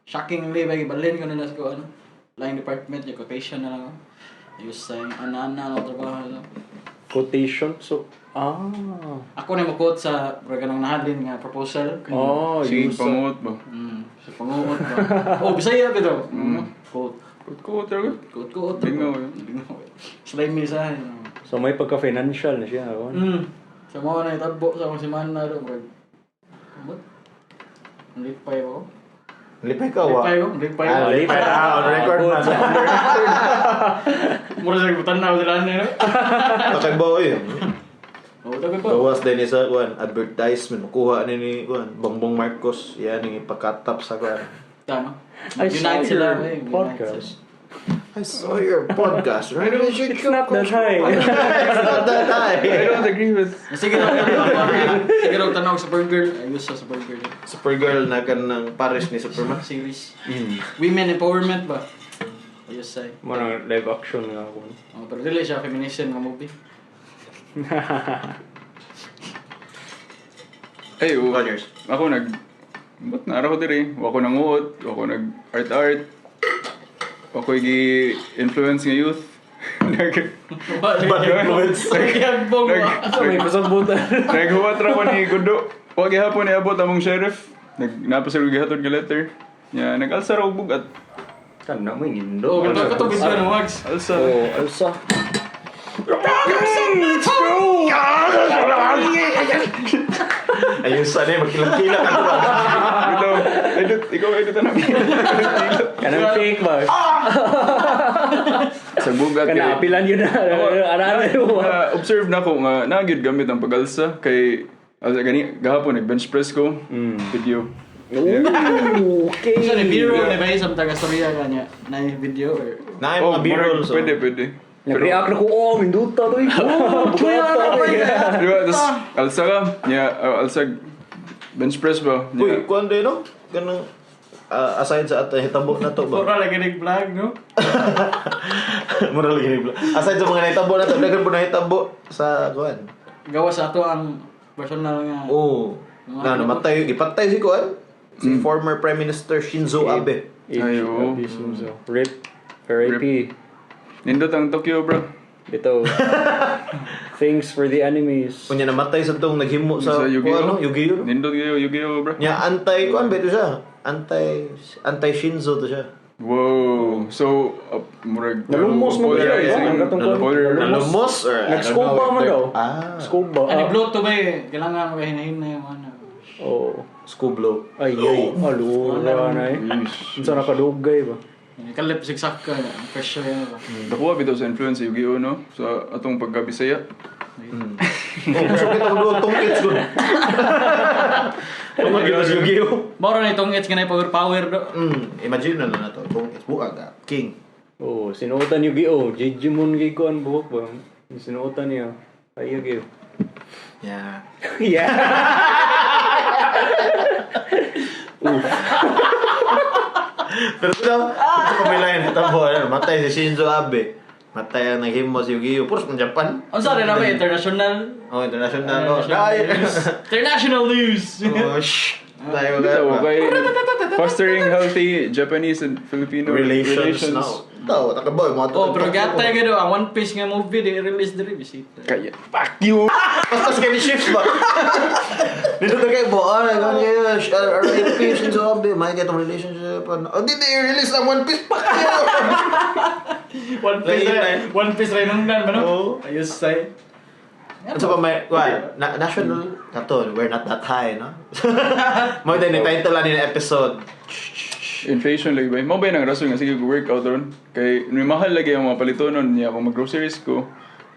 shockingly ba gibalhin ko na sa kuan. Line department, yung quotation na lang. ako. Ayos sa ana-ana na trabaho. No? Quotation. So, ah. Ako na mo-quote sa murag kanang nahalin nga proposal. Oh, Sige, use. panguot ba? Sa panguot ba? Oh, Bisaya bitaw. Quote. Quote-quote talaga. Quote, quote. Lingaw, eh. Lingaw. Slimy sa ano. So may pagka-financial na siya. Kuan. Sa mga na itabo sa akong simana do murag. What? Lipay ko. Lipay ka wa. Lipay ko, lipay ko. Ah, lipay. Ah, on record Good. man. Mura sa tanaw sila nila. Takagbaw eh. Oh, tabi pa. Gawas din sa kuan advertisement makuha ni ni kuan Bongbong Marcos yan ang ipakatap sa kuan. Tama. I saw Unite sila. your eh, unite podcast. sila. I saw your podcast. Right? It's not that high. It's not that I high. don't agree with Sige raw tanaw. Sige raw tanaw sa burger. Ayos sa burger. Supergirl na kan ng Paris ni Superman. Series. Women empowerment ba? Ayos sa. Mo nang live action nga ako. Oh, pero dili siya feminism nga movie. Ay, oo. Rogers. Ako nag... Ba't naara ko diri? Wa ko nanguot, wa ko nag art art. Wa ko gi-influence nga youth. nag Bad influence. Nagyagbong ba? Sa may pasabutan. Naghuwat ra ko ni Gudo. Wa gihapon niabot among sheriff. Nag napasir ko gihatod nga letter. Nya nag-alsa ra og bugat. Kana mo ngindo. Oh, kato kato video na Wags. Alsa. Oh, alsa. Ayun sana magkilang-kila ka ba? Ito, edit, ikaw edit na namin. Kanang fake ba? Sa bugat Kana apilan yun na. Ano mo? Observe na ko nga nagyud gamit ang pagalsa kay alsa gani gahapon nag bench press ko. Video. Okay. Sa ni B-roll ni ba sa taga storya kanya na video or Na mga B-roll so. Oh, Pwede, pwede. Nag-react na ko, oh, minduta to. Oh, bugata to. Di ba? Tapos, alsa ka. Nya, alsa, bench press ba? Uy, Nya, kuan din no? Ganang aside sa ato hitabo na to ba? Mura lagi nag vlog no? Mura lagi ni Aside sa mga nahitabo na to, daghan po nahitabo sa kuan. Gawas sa ato ang personal nga. Oh. Na namatay, gipatay si kuan. Si former Prime Minister Shinzo Abe. Ay, oo. Abe Shinzo. RIP. RIP. Nindot ang Tokyo, bro. Bitaw. Thanks for the animes. Kunya namatay sa tong naghimo sa, Sa Yu-Gi-Oh? kuan, no? Yu-Gi-Oh! Nindot kayo, Yu-Gi-Oh, bro. Nya anti kuan ba ito siya? Anti anti Shinzo to siya. Whoa. So, murag Nalumos mo ba siya, polarizing. ba? Ang katong kuan. Polar- Nalumos or I don't know Nag-scuba if man they're- daw. Ah, Scuba. Ano Ah. blow to ba eh? Kailangan mo hinahin na yung ano. Oo. Scublo. Ay, ay. Alura na eh. Yeesh. Unsa nakadugay ba? Kalip siksak ka, ang pressure yan ba? Nakuha bitaw sa influence sa Yu-Gi-Oh, no? Sa atong pagkabisaya. Oh, gusto kita kung doon tungkits ko. Tungkol kita sa Yu-Gi-Oh! Moro na itong it's ganay power power do. Imagine na lang na to. Tungkits buag ah. King. Oo, sinuotan Yu-Gi-Oh! Digimon gay kuan buhok ba? Sinuotan niya. Ay, Yu-Gi-Oh! Yeah. Yeah! Pero ito, ito pa may line. Ito po, ano, matay si Shinzo Abe. Matay ang naghimo si Yu-Gi-Oh! Puros ng Japan. Ang sorry na ba international? Oh, international. Oh, International dahil. news. International news. Oh, shh. Tayo Bitaw, ba? kay fostering healthy Japanese and Filipino Relations, relations. now. Ito, takaboy, mga Oh, pero gatay ka do ang One Piece nga movie di release diri bisita. Kaya, fuck you! Basta sa kanya shifts ba? Dito na kayo, buwan. Ano kayo, RIP, Shinzo Abe, may katong relationship. Ano. Oh, di, di, release ang One Piece. Fuck you! One Piece Lain, rin. eh. One Piece rin nung ba no? Oo. Ayos say. Ano pa may, well, na, national, kato, we're not that high, no? Mo din, title lang ni episode. Inflation lagi ba? Mao ba yun ang rason nga sige workout ron? Kay may mahal lagi ang mga palitonon niya kung mag-groceries ko.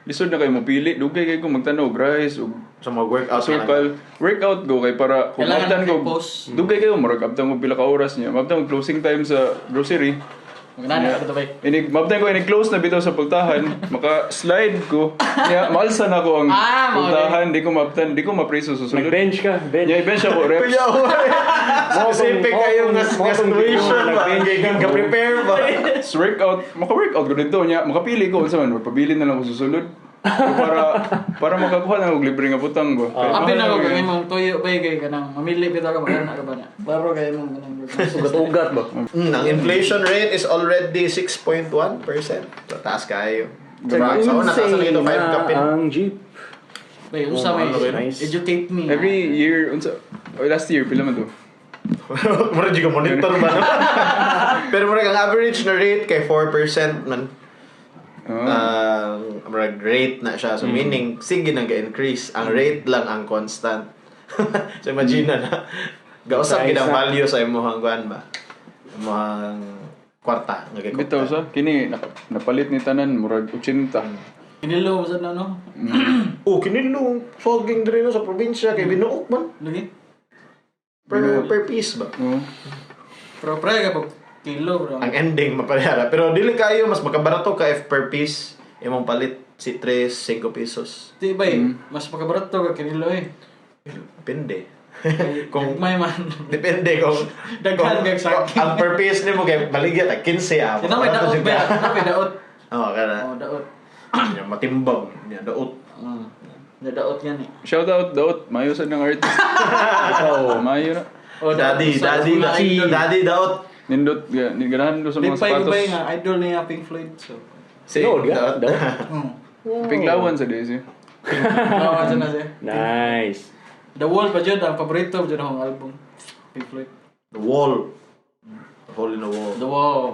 Lisod na kayo mopili, dugay kay ko magtanaw og rice og Sa mga workout. asukal. Workout go kay para kung Kailangan mabtan ko post. dugay kayo murag abtan ko pila ka oras niya. Mabtan ko closing time sa grocery. Magnana ka to ba? Inig mabtan ko inig close na bitaw sa pultahan, maka slide ko. Niya maalsa na ko ang Ah, mao pultahan, di ko mabtan, di ko mapriso sa sulod. Nag-bench ka, bench. Niya i-bench ako reps. Kuya, specific kayo nga nga situation ba? Ka-prepare ba? Sa workout, maka-workout ko dito niya, makapili ko unsa man, magpabilin na lang ko susulod. So, para para makakuha na og libre nga butang ba. Kaya Abi na mahal ko na kay yun. imong tuyo ba kay kanang mamili bitaw ka magana ka ba na. Baro kay imong kanang Ugat-ugat ba? Ang inflation rate is already 6.1%. So, taas kayo. Sa una, taas na ito, 5 kapin. Ang jeep. Bay unsa may Nice. educate me. Every year unsa oh, last year pila man to? Mura di ka monitor ba, no? Pero mura ang average na rate kay 4% man. Ah. Murag rate na siya. So meaning, sige nang ga-increase. Ang rate lang ang constant. So imagine na na. Gausap gid ang Isa-isa. value sa imong kuan ba? Imong kwarta nga gikopta. Bitaw sa kini napalit ni tanan murag 80. Kinilo sa na no. Oh, kinilo saging diri no sa probinsya kay binuok man Lagi. per piece ba. Oo. Pero pre ka pag kilo bro. Ang ending maparehara. Pero dili kayo mas makabarato ka if per piece imong palit si 3 5 pesos. Di ba eh, mas makabarato ka kinilo eh. Depende. Kung Kung may man. depende kung Daghan kung- kag saging. kung ang per piece nimo kay baligya tag 15 ah. Kita may Makabarato daot jud ba? ka. Kita may daot. Oo, kana. Oh, daot. Nya matimbang, nya daot. Daot yan eh. Shout out Daot, mayo sad ng artist. Ikaw. Mayo na. Oh, daot. Daddy, Sa daddy, mga daddy, idol. daddy daot. Nindot ga ni ganahan ko sa mga Lipay ko sapatos. ba nga idol niya Pink Floyd so. Si No, di daot. ka? Daw. Pinglawan sa days. Eh. Tawa dyan na siya. Nice. The Wall pa dyan, ang paborito pa dyan akong album. Pink Floyd. The wall. The hole in the wall. The Wall.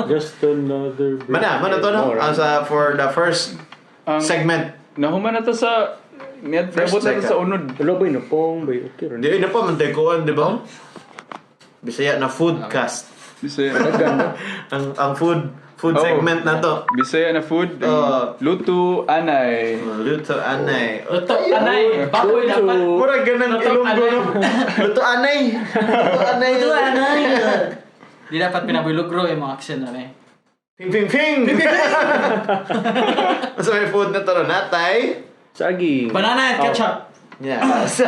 Just another brick. Mana, mana to no? More, Ang sa for the first Ang segment. nahuman na to sa niad First nabot na to second. sa unod. Wala ba yun? Napong ba yun? Okay rin. Di na pa man tayo kuan, di ba? Bisaya na foodcast. Bisaya. Ang food food Oh. segment na to. Bisaya na food. Oo. Luto anay. Luto anay. Luto, anay. Baboy dapat. Mura ganang Luto Ilonggo anay. no. Luto anay. Luto anay. Luto, anay. Di dapat pinabilugro yung mga accent na eh. Ping ping ping. Sa may food na to no, natay. Saging. Banana and ketchup. Yes.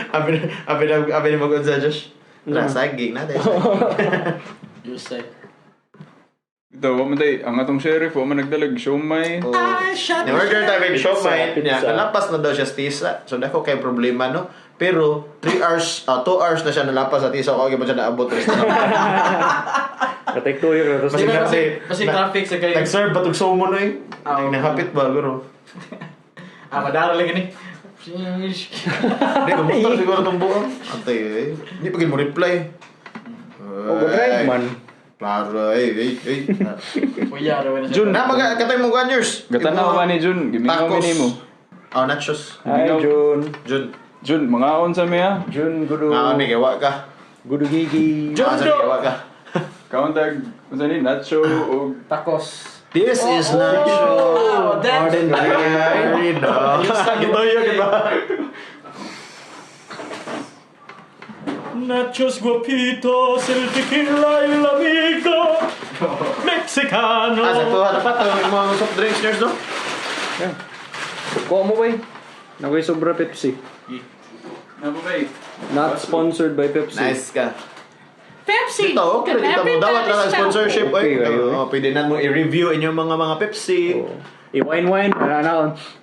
Abi abi abi ni mag-unsa Josh. Ra saging natay. Saging. You say. Ito, wa man tay ang atong sheriff, wa man nagdalag siomay. Oh. I shot Ni-order tayo ng Pizza, siomay. pizza. Niya, nalapas na daw siya sa tisa. So dako kay problema no. Pero 3 hours, 2 hours na siya nalapas sa Tisaw, kaya pa siya naabot restaurant. Katek 2 years Kasi Kasi kasi kasi traffic sa kayo. Nag-serve ba tug sumo no eh? Ah, Nang nahapit ba guro. Ah, madara lang gani. Hindi ko motor siguro tong buong. Atay eh. Hindi pa gid mo reply. Oh, drive man. Klaro eh eh eh. Kuya, raw na siya. Jun. Na maga katay mo ganyers. Gatanaw ba ni Jun? Gimingaw Tacos. mi nimo. Oh, nachos. Hi Jun. Jun. Jun, mangaon sa miya. Jun gudu. Ngaon ni gawa ka. Gudu gigi. Jun do. Gawa ka. Kaon tag unsa ni nacho og Tacos. This is nacho. Oh, that's- Ordinary no. Gitoyo kita. Nachos guapitos, el tequila y el amigo mexicano. Ah, sakto ha dapat ang mga soft drinks nurse no. Yeah. Kuha mo ba eh? Nakoy sobra Pepsi. Nako bay. Not sponsored by Pepsi. Nice ka. Pepsi. Ito, okay ra kita mo. Dawat ra ang sponsorship. Okay, Oy. kayo, eh. Oh, pwede na mo i-review inyong mga Pepsi. Oh. I-wine-wine. Ano, ano.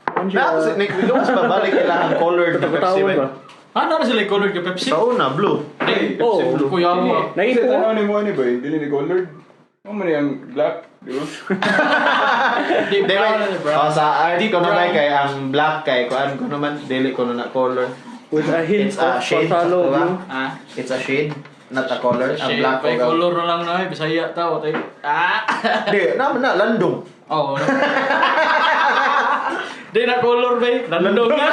Ano Na, siya? si Nick, gawas pa balik ilahang colored na Pepsi Patawon ba? ba? Ah, na sila color ka Pepsi. Sa una, blue. Ay, Oh. Pepsi blue. Kuya mo. Naito Kasi ko. tanaw ni mo ani bay, dili ni colored. Mo man ang black, di ba? Deep Di brown, ba? ano, brown. Oh, sa art Deep ko naman brown. kay ang black kay kuan ko naman dili ko na color. With a hint It's a of shade, Patalo diba? blue. Ah. It's a shade, not a color. Ang Shit, black may ko. color na lang na eh. Bisaya tao. Tayo. Ah! Di, naman na landong. Oo. Di na color ba eh. Landong na.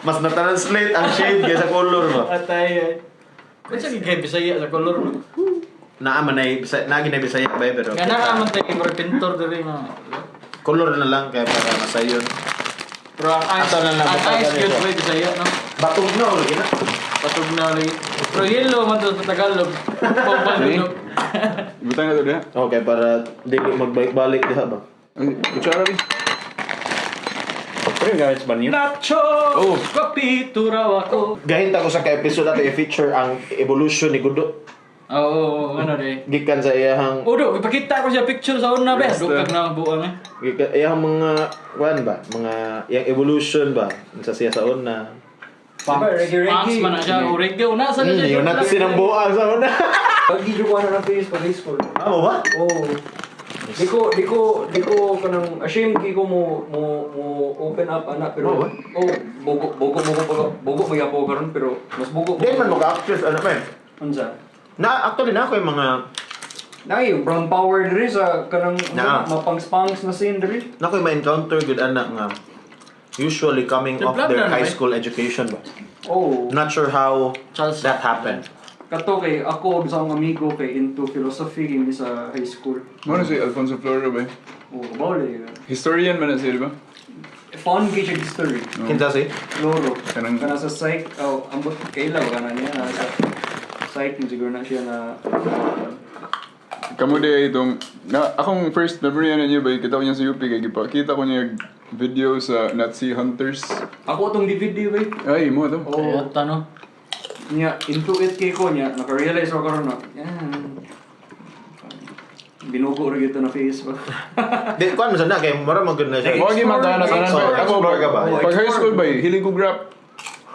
Mas na-translate ang shade kaysa color ba. Atay ay. Kung sa kay Bisaya sa color no? Naa man ay Bisaya, naa ginay Bisaya ba eh, pero Nga naa man tayo murag pintor diri nga. color na lang kay para masayon. Pero ang ice, Ato na lang, ang batagan ice nito. good way Bisaya no. Batog na lagi na. Patog na lagi. Pero yellow man to sa Tagalog. Pagpag Ibutang na to diha. Okay, para dili magbalik-balik diha ba. Ang kutsara bi. Pero yung gamit sa banyo. Nacho! Oh. Guapito raw ako. Gahinta ko sa ka-episode nato i-feature ang evolution ni Gudo. Oo, oh, ano de. Gikan sa iyahang Udo, ipakita ko siya picture sa una ba. Yes, Dukag na ang buang eh. gikan iyahang mga kuan ba, mga iyang evolution ba sa siya sa una. Punks, Diba, reggae, punks reggae. man na siya. O reggae, una sa na siya. Yun natin sinambuan sa una. Lagi yung kuha na ng face pag high school. Amo ba? Oh. Di ko kanang ashamed kay ko mo open up ana pero Oh, oh bugo bugo bugo bugo bugo magyapon ko karon pero mas bugo. Di man mo ka-actress ano man. Unsa? Na actually na ako yung mga Na yung brown power diri sa kanang Na. mapangs-pangs na scene diri. na ako yung ma-encounter good anak nga usually coming The off blood their na, high no, eh? school education ba. Oh. Not sure how Charles. that happened. Kato kay ako ug sa akong amigo kay into philosophy kini sa high school. Mo na si Alfonso Floro bay. Oh, bawal eh. Historian man na siya, di ba? Fun kay siya history. Kinsa si? Loro. Kanang- Kana sa psych, oh, ambot kaila ba kana niya na sa psych mo siguro na siya na Kamu di itong na akong first memory ano niya bay kita ko niya sa UP kay gipakita ko niya video sa Nazi Hunters. Ako atong DVD ba? Ay, mo to. Oh, Kaya tanong. niya into it kay ko niya naka-realize ako karon na. Yeah. Binugo ra gyud to na face ba. Di kuan man sa na kay mura man gud na siya. Mo gi man tayo na tanan So, bay. Ako explore ka ba? Pag high school bay, hilig ko rap.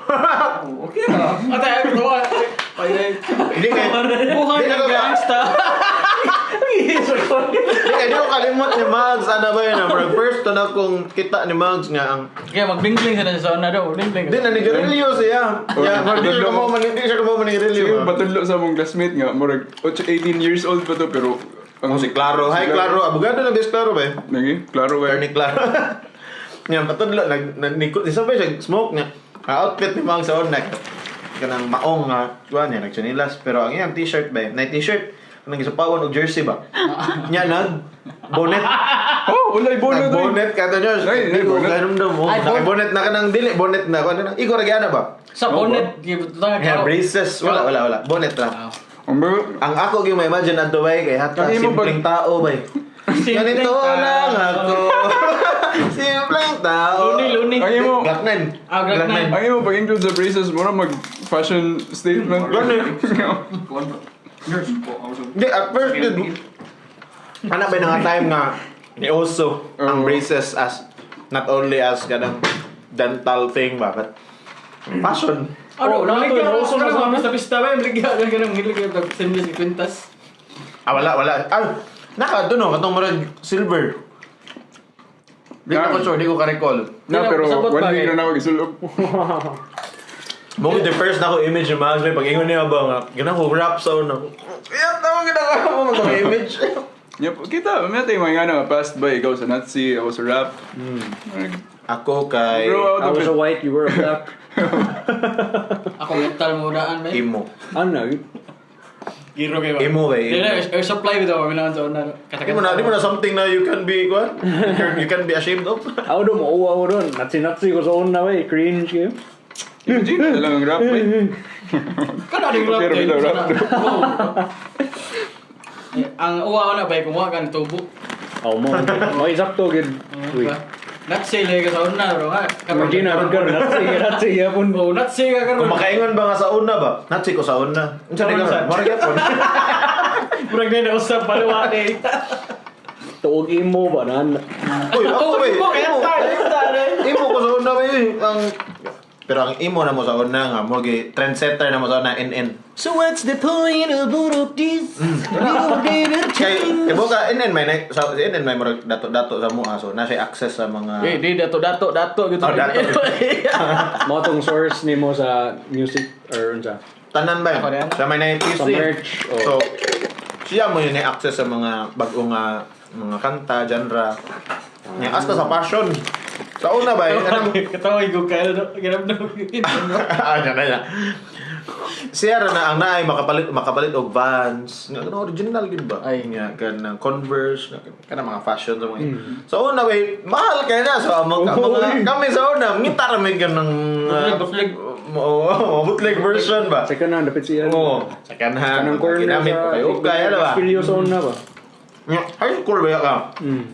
Oh, okay ra. Atay, ay, tuwa. Ay, ay. Hindi kay Buhay Di ng ako ba- gangsta. Hindi kay di ko kalimot ni Mags ana ba yun ah, murag first to na kong kita ni Mags nga ang Kaya magbingling sa na siya sa una daw. Magbingling. di na nigarilyo siya. Ya, murag di siya kamo man di siya kamo manigarilyo. Sige, patudlo sa among classmate nga, murag 8, 18 years old pa to pero Oh, si Claro. Hi Claro, abogado na bis Claro ba? eh? Nagi, Claro ba? Attorney Claro. Nga patudlo nag nag ni isa pa siya smoke niya. Ang outfit ni Mags sa una kanang maong nga kuan niya nagtsinilas pero ang iyang t-shirt ba? Na t-shirt kanang gisapawan og jersey ba? Nya nag bonnet. Oh, walay bonnet. Nag bonnet ka to Josh. Ay, ay, Di ko bonnet. ganun mo. Ay, Naka bonnet na kanang dili bonnet na kuan na. Iko ra gyana ba? Sa bonnet, gibutang Yeah, braces. Wala wala wala. Bonnet ra. Ang bago, Ang ako gyud ma-imagine adto bay kay hata Ang imo simpleng tao bay. Ganito lang ako. Simpleng tao. Luni, luni. Ang imo, Glock 9. Ah, Glock 9. ang imo pag-include sa braces, mura mag fashion statement. Ganun. Kuan ba? Nurse po ako sa Hindi, at first, dude, anak ba yung nga time nga ni Oso ang Oo. braces as not only as kanang dental thing ba but Fashion. Ano, Oh, maligya nato, na nauso na sa sa- pista-pista ba? Maligya na ganang hilig kayo stainless ni kwintas. Ah, wala, wala. Ah, naka doon, no, katong murag silver. Di Na- ko sure, di ko ka-recall. Na, Di na, pero pasabot one ba, week eh? na na ako gisulok. Mo the first na ko image ni Max, may pag-ingon niya ba nga, ganang ko rap sa una. Iya, tama ginagawa mo mag image. Yep, kita, may tayo mga nga passed by, ikaw sa Nazi, ako sa rap. Ako kay Grow out I of was it. a white, you were a black. Ako metal mo daan ba? Imo. Ano? Giro kayo ba? Imo ba, Di imo. na, air supply bitaw kami naman sa una. Di mo na, di mo na something na you can be, what? You can be ashamed of. Ako doon, mauwa ko doon. Natsi-natsi ko sa una, wey. Cringe kayo. Imagine na lang ang rap, eh. Kada di rap Pero din. bitaw rap. Oo. Eh, ang uwa ko na ba, kumuha ka ng tubo. Oh, mo. Mo, isakto, gid. Uy. Not say lagi ka sa una, bro. Ha? Karon- Imagine, ako ka, natsi, natsi, yapon. Oh, not say ka karon. Kung makaingon ba nga sa una ba? Natsi ko sa una. Unsa di ka? Mura gyapon. Murag na nausap paluwa ni. Tuog imo ba, nan? Uy, ako ba? Imo, Imo. kaya Imo ko sa una ba eh. Ang pero ang imo na mo sa una nga mo gi trendsetter na mo sa una NN. So what's the point of all of this? Kay ibo ka NN may na- sa si NN may murag dato-dato sa mua so na siya access sa mga Eh, di dato dato dato gitu. Oh, dato. Mo tong source nimo sa music or unsa? Tanan ba? Ako rin. Sa may 90s Sa eh. merch, oh. So siya mo yun ay access sa mga bag-o nga mga kanta, genre. Nga hasta sa passion. Sa una ba eh, anong Katawa ko kayo no. Ganap na. Ah, na na. Siya ra na ang naay makapalit makapalit og Vans. Nga kanang original gid ba? Ay. Nga kanang Converse, nga kanang mga fashion sa mga. Sa una ba mahal kay na so among mga kami sa una ngita ra may ganang Bootleg, bootleg. Oo, bootleg version ba? Second hand, dapat siya. Oo, second hand. Kanang corner Ginamit sa... ko kay Ukay, ano ba? Pilyo sa una ba? Nga, high school ba ka?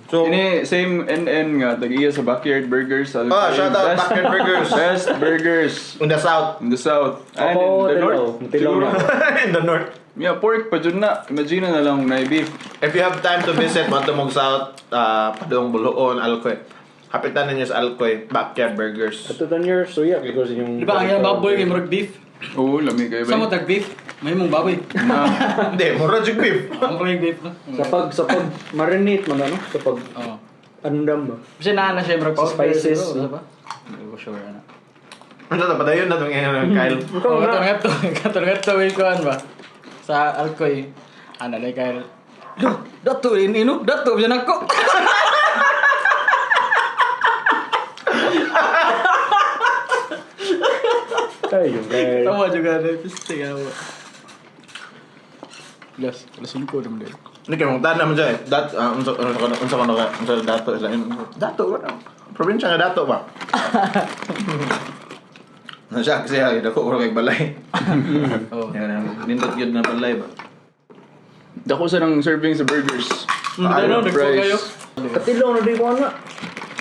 So, Ini same NN nga, tag-iya sa Backyard Burgers. Sabi ah, ko, shout out best- Backyard Burgers. Best burgers In the south. in the south. And Ako, in the tilaw. north. Tilaw Siguro. na. In the north. Yeah, pork pa dyan na. Imagine na lang na beef. If you have time to visit, Matumog South, Padong Buluon, Alcoy. Hapitan ninyo sa Alcoy, Backyard Burgers. Ato tan years, so yeah, because yung... Di ba ang iyang baboy kay murag beef? Oo, lami kayo Sa mo ba? tag beef? May mong baboy. Na, Hindi, mura jug beef. Murag beef no. Sa pag marinate man ano, sa pag Oo. andam ba? Kasi naa na siya murag Sa powder, spices, siguro, no? ba? Hindi ko sure ana. Ano to, padayon na itong ngayon, Kyle. Ikaw Oh, na. katong katong katong way kuan ba? Sa Alcoy. Ana lay Kyle. Do, dato ini no, dato bisan ako. Ay, yung guy. Tawa juga na piste ka mo. Las, alas 5 naman din. Hindi kayo, mong naman siya eh. Dat, unsa unsa ka unsa ka unsa dato sila. Dato ba? Probinsya nga dato ba? Na siya kasi ay dako ko kay balay. Oh. Yan, yan. Nindot gyud na balay ba. Dako sa nang serving sa burgers. Ano, nagsuo kayo? Katilaw na di ko ana.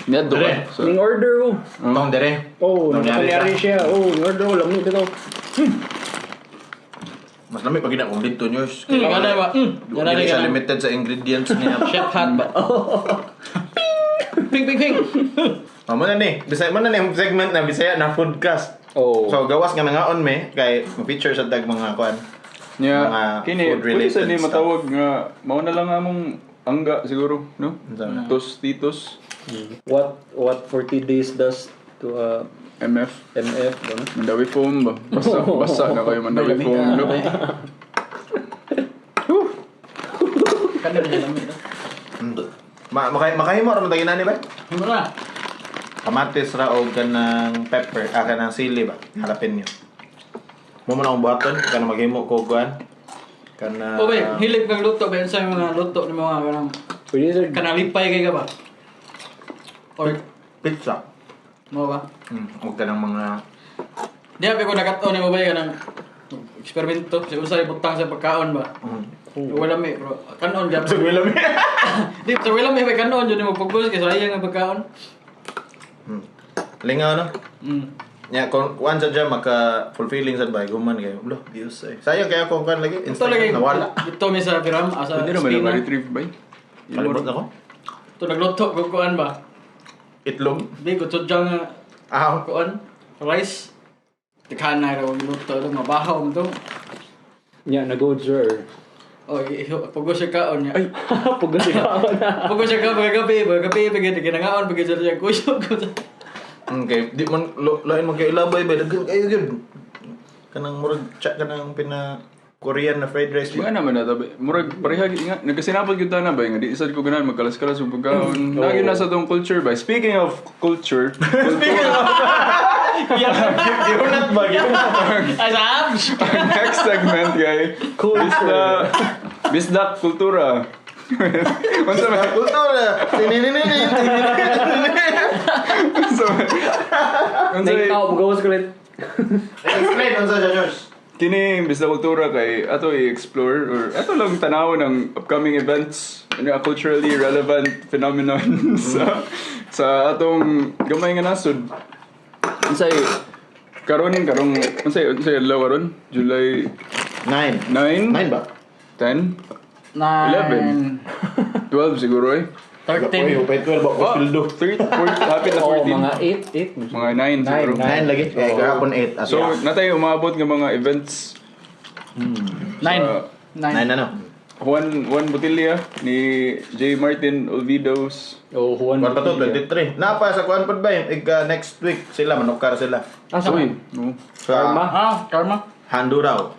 Niadto Dre. ka. So, Ning order ko. Tong dere. Oh, Tong nangyari nyari siya. Oh, ning order ko lami bitaw. Mas lami pag gina kung dito news. Ano ba? Gana Dili siya na. limited sa ingredients niya. Chef hat ba? Ping ping ping. Oh, mo na ni. Bisaya mo na ni ang segment na Bisaya na foodcast. Oh. So gawas nga nangaon me kay feature sa tag mga kuan. yeah, Mga kini, food-related pwede sa ni stuff. matawag nga, mao na lang among angga siguro, no? Unsa na? Tostitos, What 40 days does to MF, MF ba no? Mandawi foam ba? Basa, basa na kayo Mandawi foam, no? Kanina niya lami. Ma makay makahimo ra man tag inani ba? Himo na. Kamatis ra og kanang pepper, ah kanang sili ba? Harapin niyo. Mo man akong buhaton kanang maghimo ko kuan. Kanang Oh, bay, hilig kang luto ba sa mga luto ni mga kanang Pwede sir. kanang lipay kay ka ba? Or pizza. mo ba? Og kanang mga Di abi ko nakat-on ni mo ba kanang eksperimento sa usay butang sa pagkaon ba? Wala mi bro. Kanon gyud. Sa wala mi. Di sa wala mi may kanon jud mo pugos kay sayang ang pagkaon. Lingaw no? Mm. Ya, kung kuan sa dyan, maka fulfilling sad ba human kayo. Blo, views ay. Sayang kaya kung kuan lagi Ito Instagram lagi nawala. Ito mi sa Piram asa Pwede naman na Spina. ma-retrieve ba? Kalimot na ko. Ito nagluto ko kuan ba? Itlog. Di ko tudyang Ah, kuan rice. Daghan na raw giluto ito, mabahaw mo to. Nya nag-go sir. Oh, pugos siya kaon niya. Ay, pugos siya kaon na. Pugos siya kaon pagkagabi, pagkagabi, pagkagabi, ginangaon, pagkagabi siya kusog. Okay, di man lain man kay ilabay ba daghan kayo gyud. Kanang murag chat kanang pina Korean na fried rice Nga ba. naman na tabi. Murag pareha nga nagkasinapot gyud ta na ba nga di isad ko ganahan magkalas-kalas og pagkaon. Lagi na sa tong culture ba. Speaking of culture, Speaking of Gihunat ba? Gihunat. Ay, saab! next segment kay Culture. Bisda Bisdak Kultura. Unsa man? Kultura. Tinininin. Unsa man? Unsa Nang tao, mugawas ko ulit. Explain unsa siya, George. Kini imbis na kultura kay ato i-explore or ato lang tanaw ng upcoming events, ano, a culturally relevant phenomenon sa atong gamay nga nasod. Unsay karon karong unsay adlaw karon? July 9. 9, 9 ba? 10, 9, 12 siguro eh. 13. Uy, upay 12 ba? Oh, Sweldo. 3, 4, hapit na Oo, 14. mga 8, 8. Mga 9 siguro. 9 lagi. Eh, kahapon 8. So, natay umabot nga mga events. 9. Sa 9. 9 ano? Juan Botilla ni J. Martin Olvidos. Oh, Juan. Kuan pa to, Botilla. 23. Napa sa kuan pod ba? Ika next week sila manukar sila. Ah, sa Uy, no. Sa Karma. Ah, karma. Handuraw.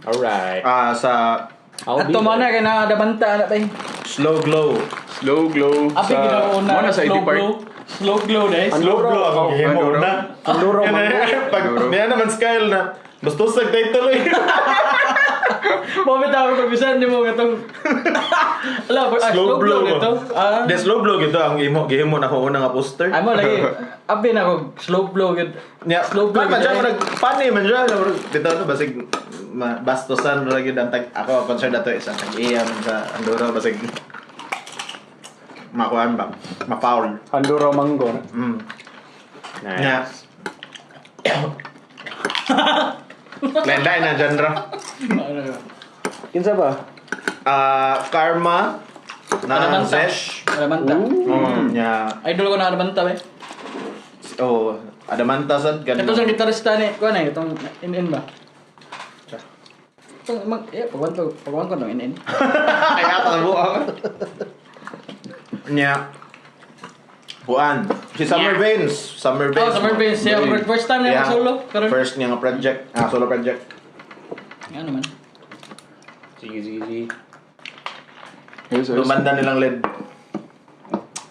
Alright. Ah, sa I'll be Ato man there. na kay naadabanta na tay. Slow Glow. Slow Glow Api ginauna Muna sa ID slow Park. glow. Slow glow dai. Slow Glow ako gihimo Handuraw. na. Handuraw, Yan man. na, Pag niya naman style na. Basta sa title eh. Mabit ako pag bisan nimo katong Ala, ah, slow glow dito. Ah. The Slow Glow gito ang imo gihimo na ko una nga poster. Amo lagi. Abi na ko slow blow gud. Nya, Slow blow. man gud, siya eh. murag funny man siya. Murag bitaw to basig bastosan ra gyud ang tag ako concert ato isa tag iya man sa Andorra basig makuan ba ma-foul. Handuraw Mango. na. Nice. Nya. Lain-lain na genre. Ano yun? Kinsa ba? Ah, Karma na Adamanta. Zesh. Adamanta. Nya. Idol ko na Adamanta ba? Oh, Adamanta sad Ito sa gitarista ni kuan eh, itong in-in ba? Itong mag eh pagwanto ng in-in. Kaya pa buang. Nya. Kuan. Si Summer Veins. Summer Veins. Oh, Summer Veins. Yeah, first time niya Yeah. solo. Karon. First niya nga project. Ah, solo project. Ano man. Sige, sige, sige. Yes, yes. Itong banda nilang lead.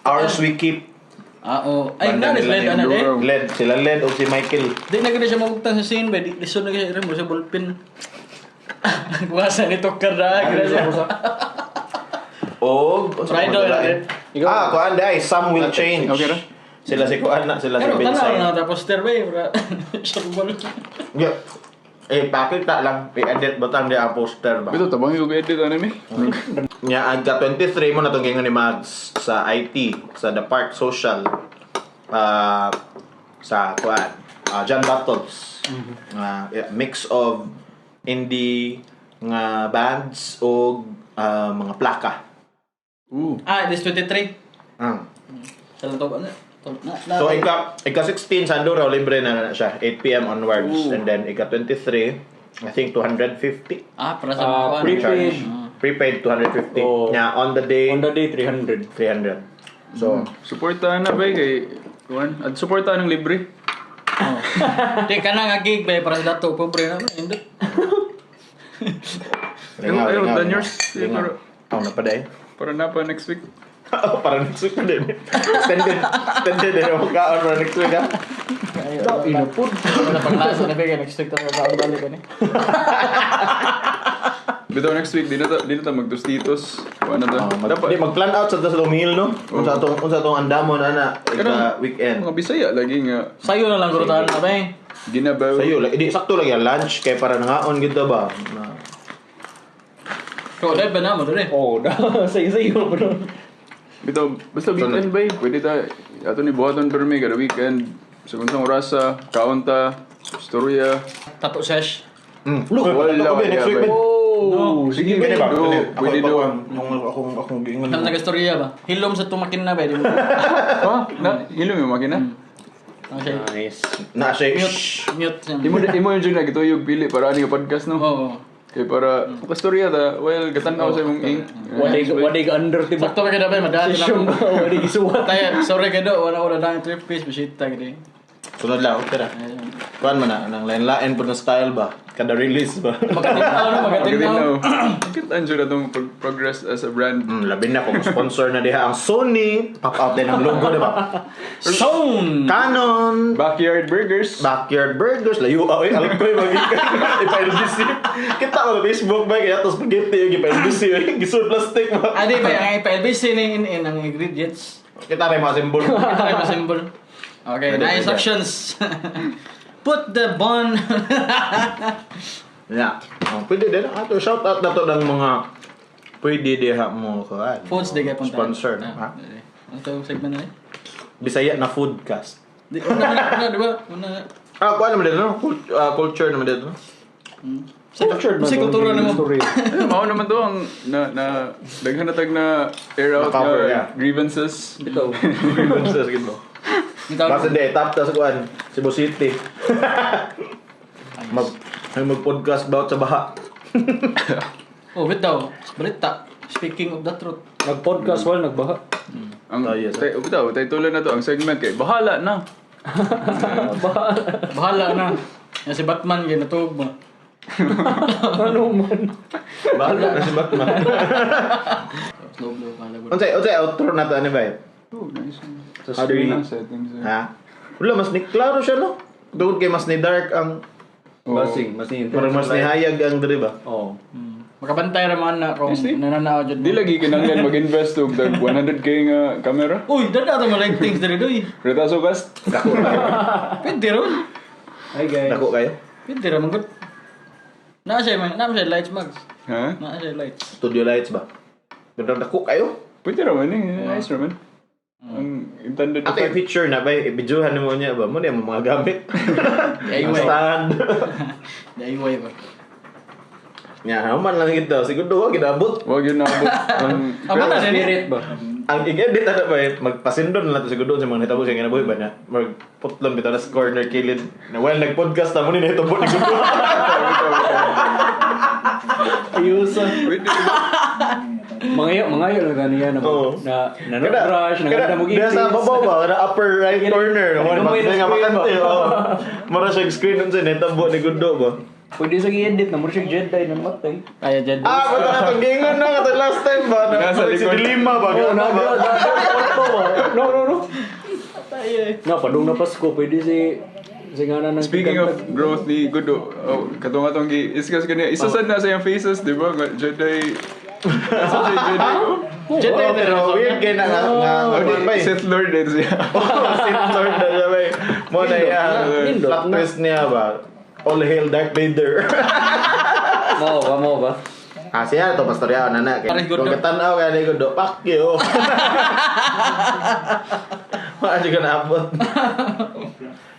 Ours We Keep. Ah, oh. Ay, Banda na nila led ni ana de. Andorra. Led. Sila Led o si Michael. Di na gud siya mabugtang sa scene ba? Di lisod na siya mo sa ballpen. Kuwasa ni Tokar na gud siya. Og Rider, Rider. Ikaw. Ah, kuan dai, Some Will Change. Okay ra. Sila si kuan na, sila si Pero tanaw Vincent. na tapos poster ba eh, bra. Siya ball. Yeah. Eh, pakita lang. I-edit butang di ang poster ba? Bito tabang yung edit ano mi. Nya agka 23 mo na tong gingon ni Mags sa IT sa The Park Social ah sa kuan John Battles. Ah, yeah, mix of indie nga bands o mga plaka. Ooh. Ah, this 23. Mm. Sa lang to ano? Na, So ika 16 sa Andorra libre na siya 8 PM onwards and then ika 23 I think 250 Ah, para sa Ah, mga kuan. prepaid. Prepaid 250. Oh. Nya on the day On the day, 300. 300. So Suportahan na ba kay Juan? At suportahan ng libre. Oh. Di ka na nga gig ba para sa dato pobre na indot. Lingaw, Ayaw, lingaw, done lingaw. yours. Lingaw. Pero- Oh, na pa day. Para na pa next week. Oh, para next week pa din. Extended. Extended din ako kaon para next week ha. Inapod. Wala paglasa na ba next week tayo kaon balik ani. Bitaw next week di na ta magtostitos. Kuan na ta. Oh, Dapat di mag-plan out sa tas meal no. Unsa atong andamon ana ika Kanang- weekend. mga Bisaya lagi nga Sayo na lang gurutan na ba eh. ginabaw. Sayo lagi di sakto lagi ang lunch kay para nangaon gid ba. Ko dai ba na mo dere. Oh, da. Sayo, sayo, bro. Bitaw basta weekend ba eh. Pwede ta ato ni buhaton permi kada weekend. Sa kunsang orasa, kaon ta, istorya. Tato sesh. Mm. Look, Wala, wala next week. wala. Ben. Oh, Sige, Pwede ba? Do, Pwede. Ako pwede do. akong akong giingon. Nam nagastorya ba? Hilom sa tumakin na ba di mo. Ha? Na, hilom yung makina? Ano siya? Nice. Na siya. Mute. Mute. siya. Imo yung na gituyog pili para ani nga podcast, no? Oo. Kay para makastorya ta, well, gatan-aw sa imong ink. Waday under tiba. Sakto ba kayo dapat madaan Session na ba? Waday gisuwat. Tayo, sorry kayo do, wala wala dang trip piece bisita gid. Sunod lang, okay ra. Kuan man na, anang lain-lain po na style ba? Kada release ba? Magatin no, magatin Magatin-aw. Kita anjo na tong progress as a brand. Labi na kung sponsor na diha ang Sony, pop out din ang logo, di ba? Zone. Canon, Backyard Burgers. Backyard Burgers, layo ah, oy, alkoy magikan. Ipa-LBC. Kita ko na Facebook ba kaya to spaghetti yung ipa-LBC, oy, gisud plastic ba. Adi ba ang ipa-LBC ni in ang ingredients. Kita rin mga symbol. Kita rin symbol. Okay, Pwede, na pwede. instructions. Put the bun. Yeah. Oh, pwede din. Ato shout out na to ng mga pwede diha mo kuan. Foods di kay punta. Sponsor, no? Ha? Ano to segment na eh? Bisaya na foodcast. Di una na, di ba? Una na. Ah, kuan naman din, no? Culture naman din, no? Cultured man Sa tong kultura naman. story. Eh, mao naman to ang na na daghan na tag na air out Na-cover, na yeah. grievances. Bitaw. Grievances, gid mo. Bitaw. Basta di, top ta sa kuan, Cebu City. Mag ay mag-podcast about sa baha. Oh, wait daw. Balita. Speaking of the truth. Nag-podcast while nagbaha. Ang Oh, yes. tay bitaw titulo na to ang segment kay Bahala na. Bahala na. Yan si Batman kay natuog mo. Ano man? Bahala na si Batman. Slow blow bahala gud. Unsay outro na to ani ba? Oh, nice. Sa How do we screen. na settings? Eh? Ha? Wala mas ni klaro siya no. Tungod kay mas ni dark ang Oh. Basing, mas ni parang mas ni hayag ang diri ba? Oo. Makabantay ra man na kung Yes, di. nananaw jud mo. Di lagi kinahanglan mag-invest og dag 100K nga camera. Uy, dada to mga lightings diri doy. Retaso cast. Dako kayo. Pwede ron. Hi guys. Dako kayo. Pwede ra man gud. Naa siya man, naa siya lights mags. Ha? Naa siya lights. Studio lights ba? Ganda dako kayo. Pwede ra man eh. Nice ra man. Ang intended Ato effect. i-picture na ba? I-videohan nimo niya ba? Mo niya mo mga gamit. Ang DIY. stand. DIY ba. Nya, human lang gid daw. Siguro wa gidabot. Wag yun naabot. Ang Amo na din. Spirit ba? Ang i-edit na ba eh, magpasindon na lang to siguro sa mga nitabo sa kinabuhi ba na magputlon bitaw na sa corner kilid na while nag-podcast na mo ni nahitabo ni Gundo. Ayusa. Pwede. Mangayo lang ganiya na Oo. na na brush, na ganda mo Diya sa babaw ba? Kada upper right corner. Wala Gamay na nga screen ba? makante. Oo. Mara siya screen unsa nahitabo ni Gundo ba? Pwede sa i-edit na mo siya Jedi na matay. Kaya jud. Ah, ba't na itong gingon na kato last time ba? Na, Nasa si likod. Dilima ba? Oh, Ganun na ba? na na No, no, no. Na padung na Pasko pwede si si nga na ng Speaking of growth ni Gudo, oh, katong atong gi iskas kaniya, isa sad na sa iyang faces, di ba? Nga Jedi. Isa siya Jedi oh. Jedi Oo, pero weird kay na nga nga Oh, nga ba di, eh. Sith Lord din siya. Oo, Sith Lord na siya ba eh. Mo na iya. Nindot Plot na. twist niya ba? All hail Darth Vader. Mao ba, mao ba? Ah, siya to pastorya na na. Parang Kung Gundo. katanaw kay ni Gundo, fuck you. Wala siya naabot.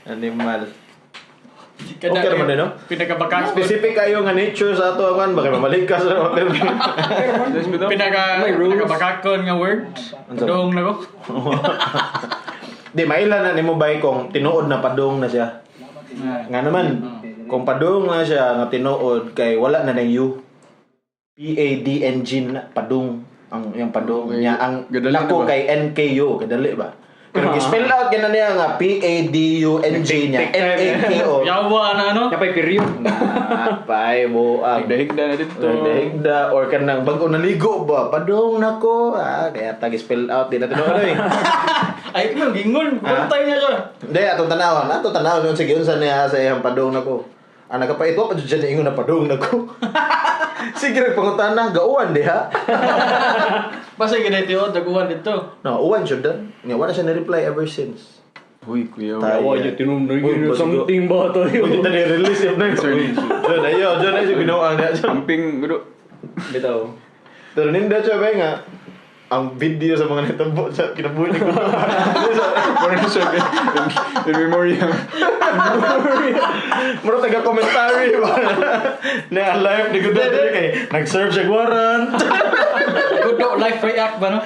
Animal. Kada- Okay naman din, no? Pinakabakakon. Specific kayo nga nature sa ato ang baka mamalikas na mga Yes, bitaw. Pinaka May rules. pinakabakakon nga word. Unsa? Padong na ko. Di maila na nimo bay kung tinuod na padung na siya. Nga naman, kung padung na siya nga tinuod kay wala na ng U. P A D N G na padung ang yung padung Okay. niya ang Gadali na nako ba? kay N K U kadali ba? Pero gi-spell out gina niya nga P A D U N G niya N A K O. Yawa na ano. Napay period. Na pay buang. Higda-higda na dito. Higda or kanang bago naligo ba padung nako ah kaya tag spell out di na tinuod eh. Ay, mo gingon. Ha? Bantay niya siya. Hindi, atong tanawon. Atong tanawon yun. Sige, unsa niya sa iyang padung nako. Ah, nagapait wa pa jud siya niingon na padung nako. Sige, nagpangutana, gauan diha. Basta gid tiyo daguhan dito. No, uwan siya dan. Nga wala siya ni-reply ever since. Uy, kuya. Tayo. Awa niya tinum na Uy, yun basigo. something ba tayo. Uy, kita ni-release yun na. Sorry. Diyan, ayo, diyan ayo binuang niya. Diyan. Amping, Gudo. Bitaw. Pero ninda siya ba nga, ang video sa mga nitambo sa kinabuhi ni Gundo. Parang siya in memoriam. Mura taga commentary ba? Na live ni Gundo diri kay nag-serve siya warrant. Good life react ba no?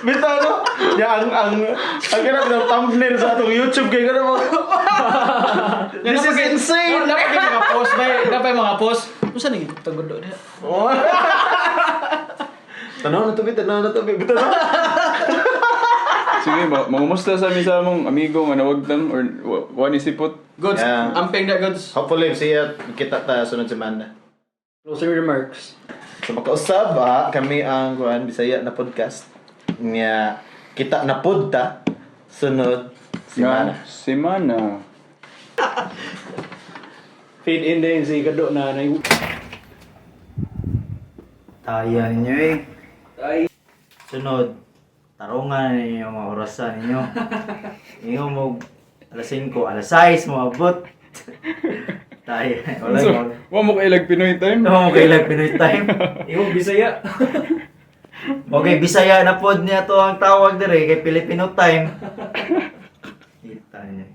Bitaw no? Ya ang kanang ng thumbnail sa atong YouTube kay kanang mo. This is insane. Dapat yung mga post, bay. Dapat yung mga post. Usa nang giguptang gundo diha? Tanaw na to, bi, tanaw na to, bi. Bitaw na. Sige, mangumusta sa mi sa among amigo nga nawagtang or wa ni sipot. Goods. Yeah. Amping da goods. Hopefully, siya kita ta sunod semana. Closing remarks. So makausab ah, kami ang kuan Bisaya na podcast nya kita na pud ta sunod semana. Nga, semana. Fade in din si Kado na na Taya ninyo eh. Ay. Sunod, tarungan ninyo mga orasan ninyo. Ingo mo alas 5, alas 6 mo abot. Taya, wala So, mo. wa mo kailag Pinoy time. No, mo kailag Pinoy time. Imo Bisaya. Okay, Bisaya na pod niya to ang tawag dire kay Filipino time. Kita niya.